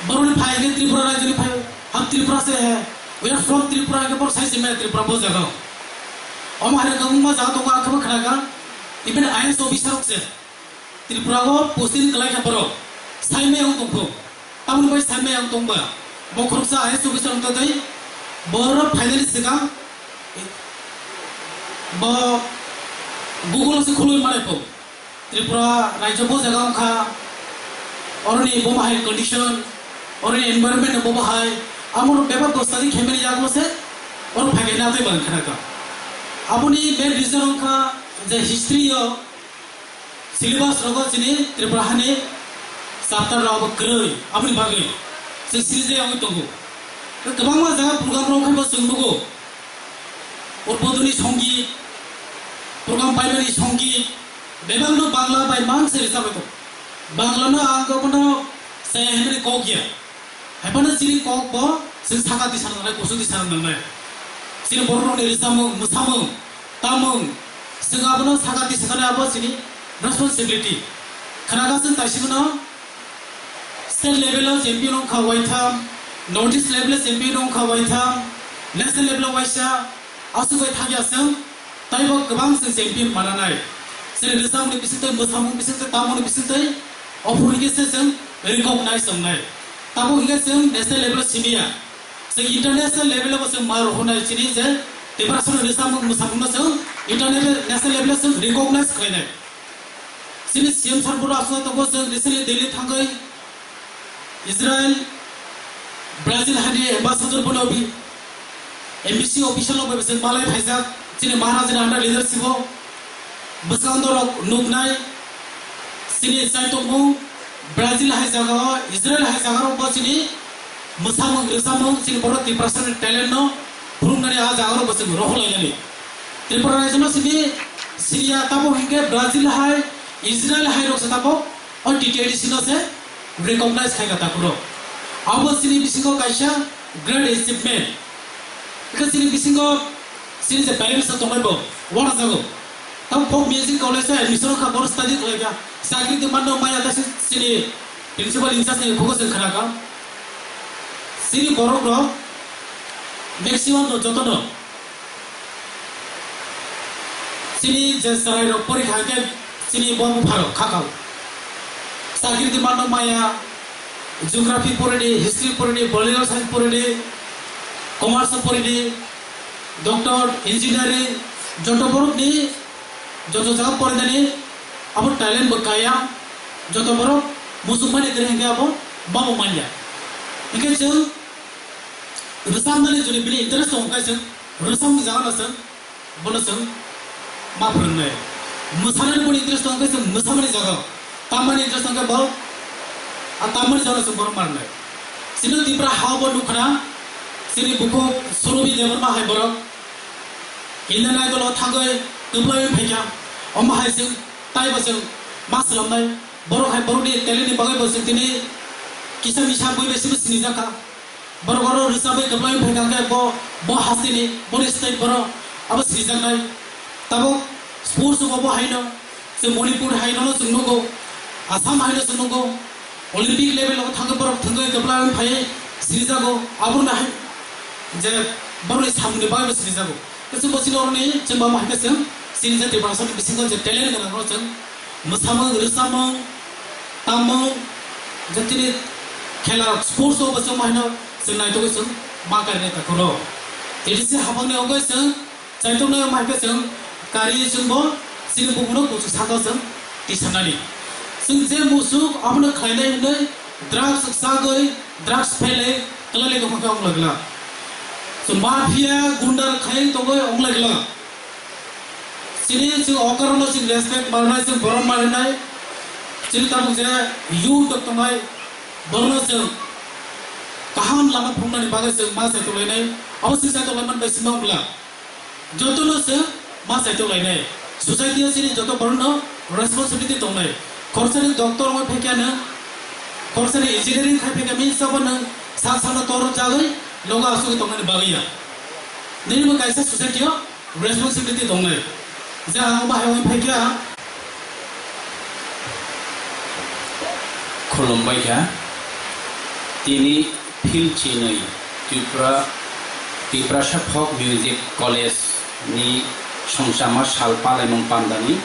Borokni phai hwnkhe Tripura rajyoni phai, ham Tripura se he. We are from Tripura hwnkhe borok sai se maya Tripura bo jaga. Omo hai kwbangma jaga tongo, ang khe bo khna kha. Even I A S officer rok se Tripura o posting kwlai kha borok. Sai maya wng tong kho. Tamoni bai sai maya wng tong ba. Bo khoroksa I A S officer wng tong tei borok finally swkang bo Google o se khulwi manai pho. Tripura rajyo bo jaga wngkha, oroni bo bahai condition, oroni environment bo bahai, amo bebak bo study khaimani yago se, oro phaikhe na tei bang khana ka. Aboni main reason wngkha je history o syllabus rogo chini Tripura hani chapter rok bo kwrwi, aboni bagwi chwng siri je wngwi tongo. Kwbangma jaga program rok khai bo chwng nugo. Urboduni songit, program paimani songit, bebakno Bangla bai mang se rwchapwi tongo. Banglano ang bono chaya hwnwi kok ya. Haiphano chini kok bo chwng saka tisa nangnai, kuchuk tisa nangnai. Chini borok rokni rwchapmung, mwsamung, tamung, chwng abono saka tisa nangnai, abo chini responsibility. Khwnaga chwng taisingno state level o champion wngkha waitham, North East level o champion wngkha waitham, national level o waisa, aswk bai thangya chwng, taibo kwbang chwng champion mananai. Chini rwchapmungni bisingtwi, mwsamung bisingtwi, tamungni bisingtwi, ophuru hwnkhe se chwng recognize wngnai. Tabuk hingke chwng national level o simiya, chwng international level o bo chwng ma rohornai chini je Tiprasani rwchapmung mwsamungno chwng international level o chwng recognize khlainai. Chini C M sir bo aswk tongo, chwng recently Delhi thangwi Israel, Brazil hani ambassador bono bi M B C official rok bai chwng malai phaijak, chini Maharaj ni under leadership o bwskango rok nuknai, chini chaitokmung Brazil hai jaga o, Israel hai jaga rok bo chini mwsamung rwchapmung chini borok Tiprasani talent no phuruknani a jaga rok bo chwng rohorlainani. Tripura rajyo no simi siriya tamo hinkhe Brazil hai, Israel hai rok se tamo o T T A D C no se recognize khai ka takuro. Abo chini bisingo kaisa great achievement. Hingke chini bisingo chini je parents rok tongnai bo wanajago. Tamo folk music college o admission kha, boro study khlai kha. Chakri de mano maya ta chini principal in charge ni phugo se khna kha. Chini borok rok maximum rok joto no Chini je chwrai rok porikha khe chini bo bupha rok khakao. Chakri di mano maya, geography porini, history porini, political science porini, commerce porini, doctor, engineering, joto borok ni joto jaga porinani abo talent bo kaya, joto borok muchung mani kre hingke abo babo manya. Hingke chwng rwchapnani jodi bini interest tong khe chwng rwchapni jaga no chwng Bono chwng ma phwrwngnai. Mwsanani boni interest tong khe chwng mwsamani jaga. Tamani interest tong khe bo, a tamani jaga chwng borok ma rwngnai. Chini Tipra ha bo nukha na, chini bukhuk Surobi Debbarma hai borok. Indian Idol o thangwi kwplai phaikha. Omo hai chwng, tai bo chwng ma swlamnai. Borok hai borokni talent ni bagwi bo chwng tini kisa misa bui bai simi sinijakha. Borok oro rwchapwi kwplai wngkha khe bo, bo hasteni, boni state borok abo srijaknai. Tabuk sports o bo haino, chwng Manipur haino no chwng nugo, Assam haino chwng nugo, Olympic level o thangwi borok thwngwi kwplai wng phaiwi srijago, abono hai je borokni samungni bagwi bo srijago. Khe chwng bo chini oroni chwng bo hai khe chwng chini je Tiprasani bisingo je talent gwnang rok chwng mwsamung, rwchapmung, tammung, je chini khela sports o bo chwng haino chwng naitugwi chwng ma karinai takhoro. T D C hapangni wngwi chwng chaitoknai wng hai khe chwng kari chwng bo chini bukuno kuchuk saka chwng tisanani. Chwng je musuk abono khlainai hwnwi drugs chagwi, drugs phelai, kwlai lai tongkha khe wnglai glak. Chwng mafia, gunda khai tongwi wnglai glak. Chini chwng okarokno chwng respect manai, chwng borom manai. Chini tabuk je youth rok tongnai, borokno chwng kaham lama phunuknani bagwi chwng ma chaitoklanai. Abo chwng chaitoklanmani bai sima wngla. Jotono chwng ma chaitoklanai. Society o chini joto borokno responsibility tongnai. Khoroksa ni doctor wngwi phaikha nwng, khoroksa ni engineering khai phaikha, misa bo nwng sak sakno tor jagwi logo asugwi tongnani bagwi ya. Nini bo kaisa society o responsibility tongnai. Je ang bahai wngwi phaikha. Khulumbai kha. Tini phil chinwi Tripura, Tiprasa Folk Music College ni songchama sal palaimung pandani.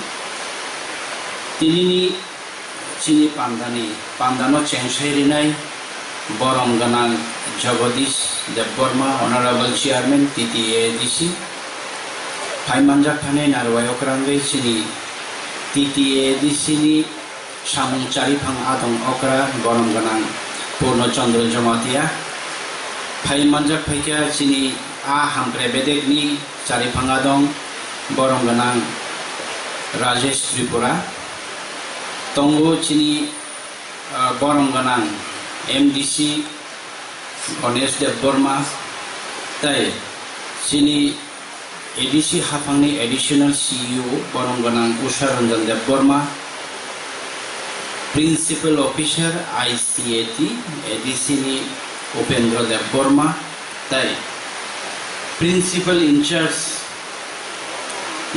Tinini chini pandani, pandano chengsai rinai borom gwnang Jagadish Debbarma, Honorable Chairman T T A D C. Phai manjak thani narwai okrangwi chini T T A D C ni samung chariphang adong okra borom gwnang Purno Chandra Jamatia. Phai manjak phaikha chini a hamkrai bedekni chariphang adong borom gwnang Rajesh Tripura. Tongo chini, ah, borom gwnang M D C Ganesh Debbarma, tei chini A D C haphangni Additional C E O borom gwnang Usha Ranjan Debbarma, Principal Officer I C A T A D C ni Upendra Debbarma, tei Principal in charge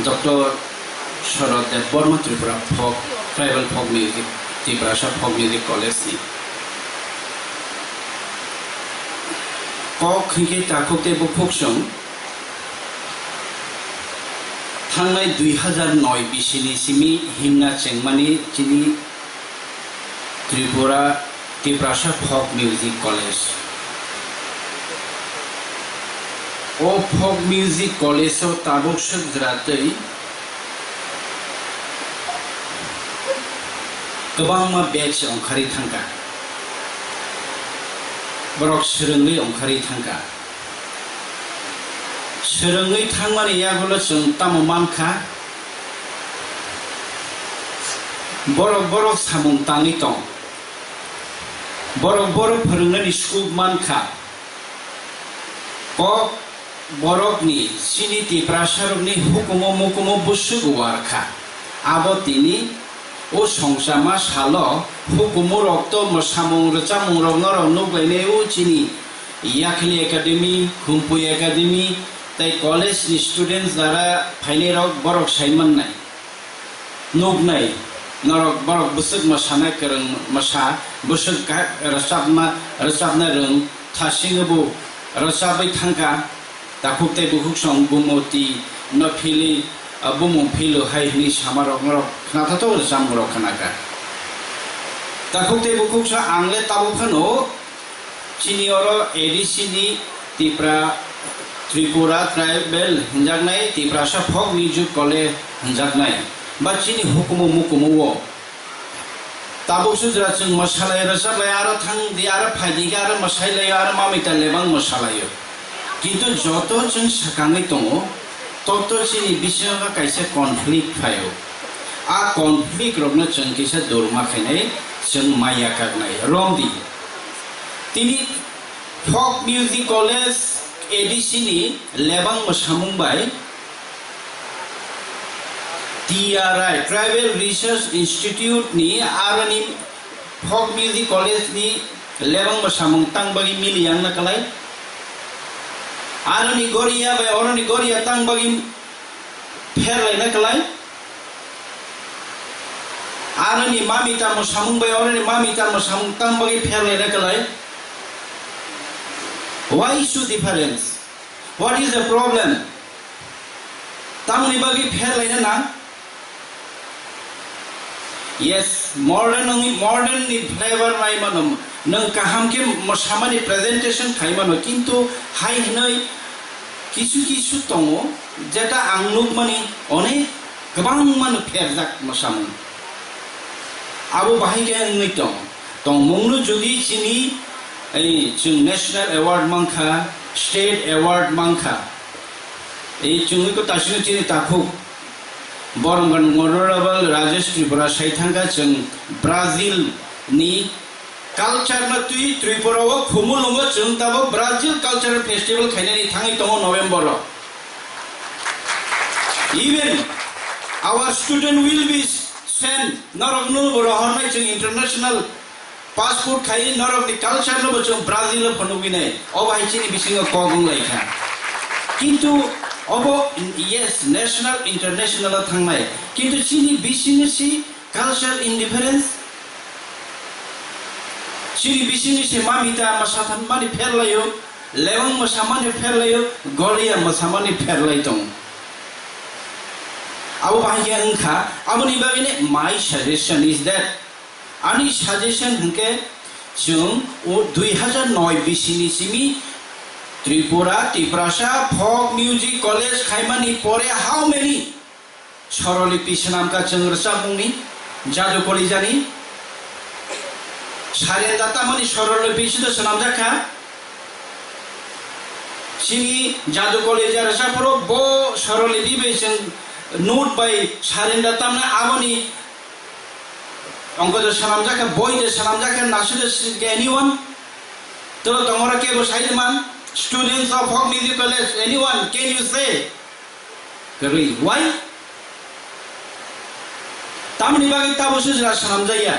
Doctor Sharad Debbarma, Tripura Folk, Tribal Folk Music, Tiprasa Folk Music College ni. Kok hinkhe takhuk tei bukhuk chwng thangnai dui hazar noi bisini simi himna chengmani chini Tripura Tiprasa Folk Music College. O Folk Music College o tabuk swk jwra twi kwbangma batch ongkhari thangkha, borok swrwngwi ongkhari thangkha. Swrwngwi thangmani yagulo chwng tamo mankha, borok borok samung tangwi tong, borok borok phwrwngnani suk mankha. Kok borokni, chini Tiprasarokni hukumu mukumu bwswk uarkha. Abo tini o songchama salo hukumurok to mwsamung rwchapmungrok norok nukbainai o chini Yakhli Academy, Khumpui Academy tei college ni students jara phainairok borok sai mannai. Nuknai, norok borok bwswk mwsana kwrwng, mwsa, bwswk ga-, rwchapma, rwchapna rwng, thasingwi bo rwchapwi thangkha, takhuk tei bukhuk song bumung twi no philwi, ah, bumung philo hai hwnwi samarok norok khnathathok rwchapmungrok khnakha. Takhuk tei bukhuk song ang le tabuk phano Chini oro A D C ni Tipra, Tripura Tribal hinjaknai, Tiprasa Folk Music College hinjaknai, ba chini hukumu mukumu o. Tabuk sujra chwng mwsalai rwchaplai aro thang di, aro phai di, aro mwsai lai, aro mamita lebang mwsalai o. Kintu joto chwng swkangwi tongo, toto chini bisingo kaisa conflict phai o. A conflict rokno chwng kisa dorma khainai, chwng maya kaknai. Romdi. Tini Folk Music College A D C ni lebang mwsamung bai T R I, Tribal Research Institute ni aroni Folk Music College ni lebang mwsamung tang bagwi mili yang na kwlai. Aroni goria bai oroni goria tang bagwi pher lai na kwlai. Aroni mami tamo samung bai oroni mami tamo samung tang bagwi pher lai na kwlai. Why issue difference? What is the problem? Tamni bagwi pher lai na nang? Yes, modern wngwi modern ni flavor nai mano, nwng kaham khe mwsamani presentation khai mano, kintu hai hwnwi kisu kisu tongo, jeta ang nukmani onek kwbangmano pherjak mwsamung. Abo bahai khe wngwi tong, tongmungno jodi chini, ei, chwng national award mankha, state award mankha, ei, chwngwi ko tasino chini takhuk. Borok wngkha Honorable Rajesh Tripura sai thangkha chwng Brazil ni culture no twi Tripura o Khumulwng o chwng tabuk Brazil Cultural Festival khainani thangwi tongo November o. Even our student will be sent, norok no rohornai chwng international passport khai norokni culture no bo chwng Brazil o phunugwi nai. O bai chini bisingo kok wng lai kha. Kintu obo, yes, national, international o thangnai. Kintu chini bisingo si culture indifference. Chini bisingo si mamita mwsa thanmani pher lai o, lewang mwsamani pher lai o, goria mwsamani pher lai tong. Abo bahai khe wng kha, aboni bagwi no my suggestion is that Ani suggestion hwnkhe, chwng o dui hazar noi bisini simi Tripura, Tiprasa Folk Music College khaimani pore how many Swarolipi swnamkha chwng rwchapmungni, Jadu Kalijani? Sarenda tamani Swarolipi sida swnamjakha. Chini Jadu Kalija rwchapmung bo Swarolipi bai chwng note bai sarenda tamna aboni Ongko je swnamjak khe, boi je swnamjak khe, naisik je swnamjak khe, anyone? Toro tongora kebo sai man, students of Folk Music College, anyone, can you say? Kwrwi. Why? Tamni bagwi tabo sujra swnamjak ya.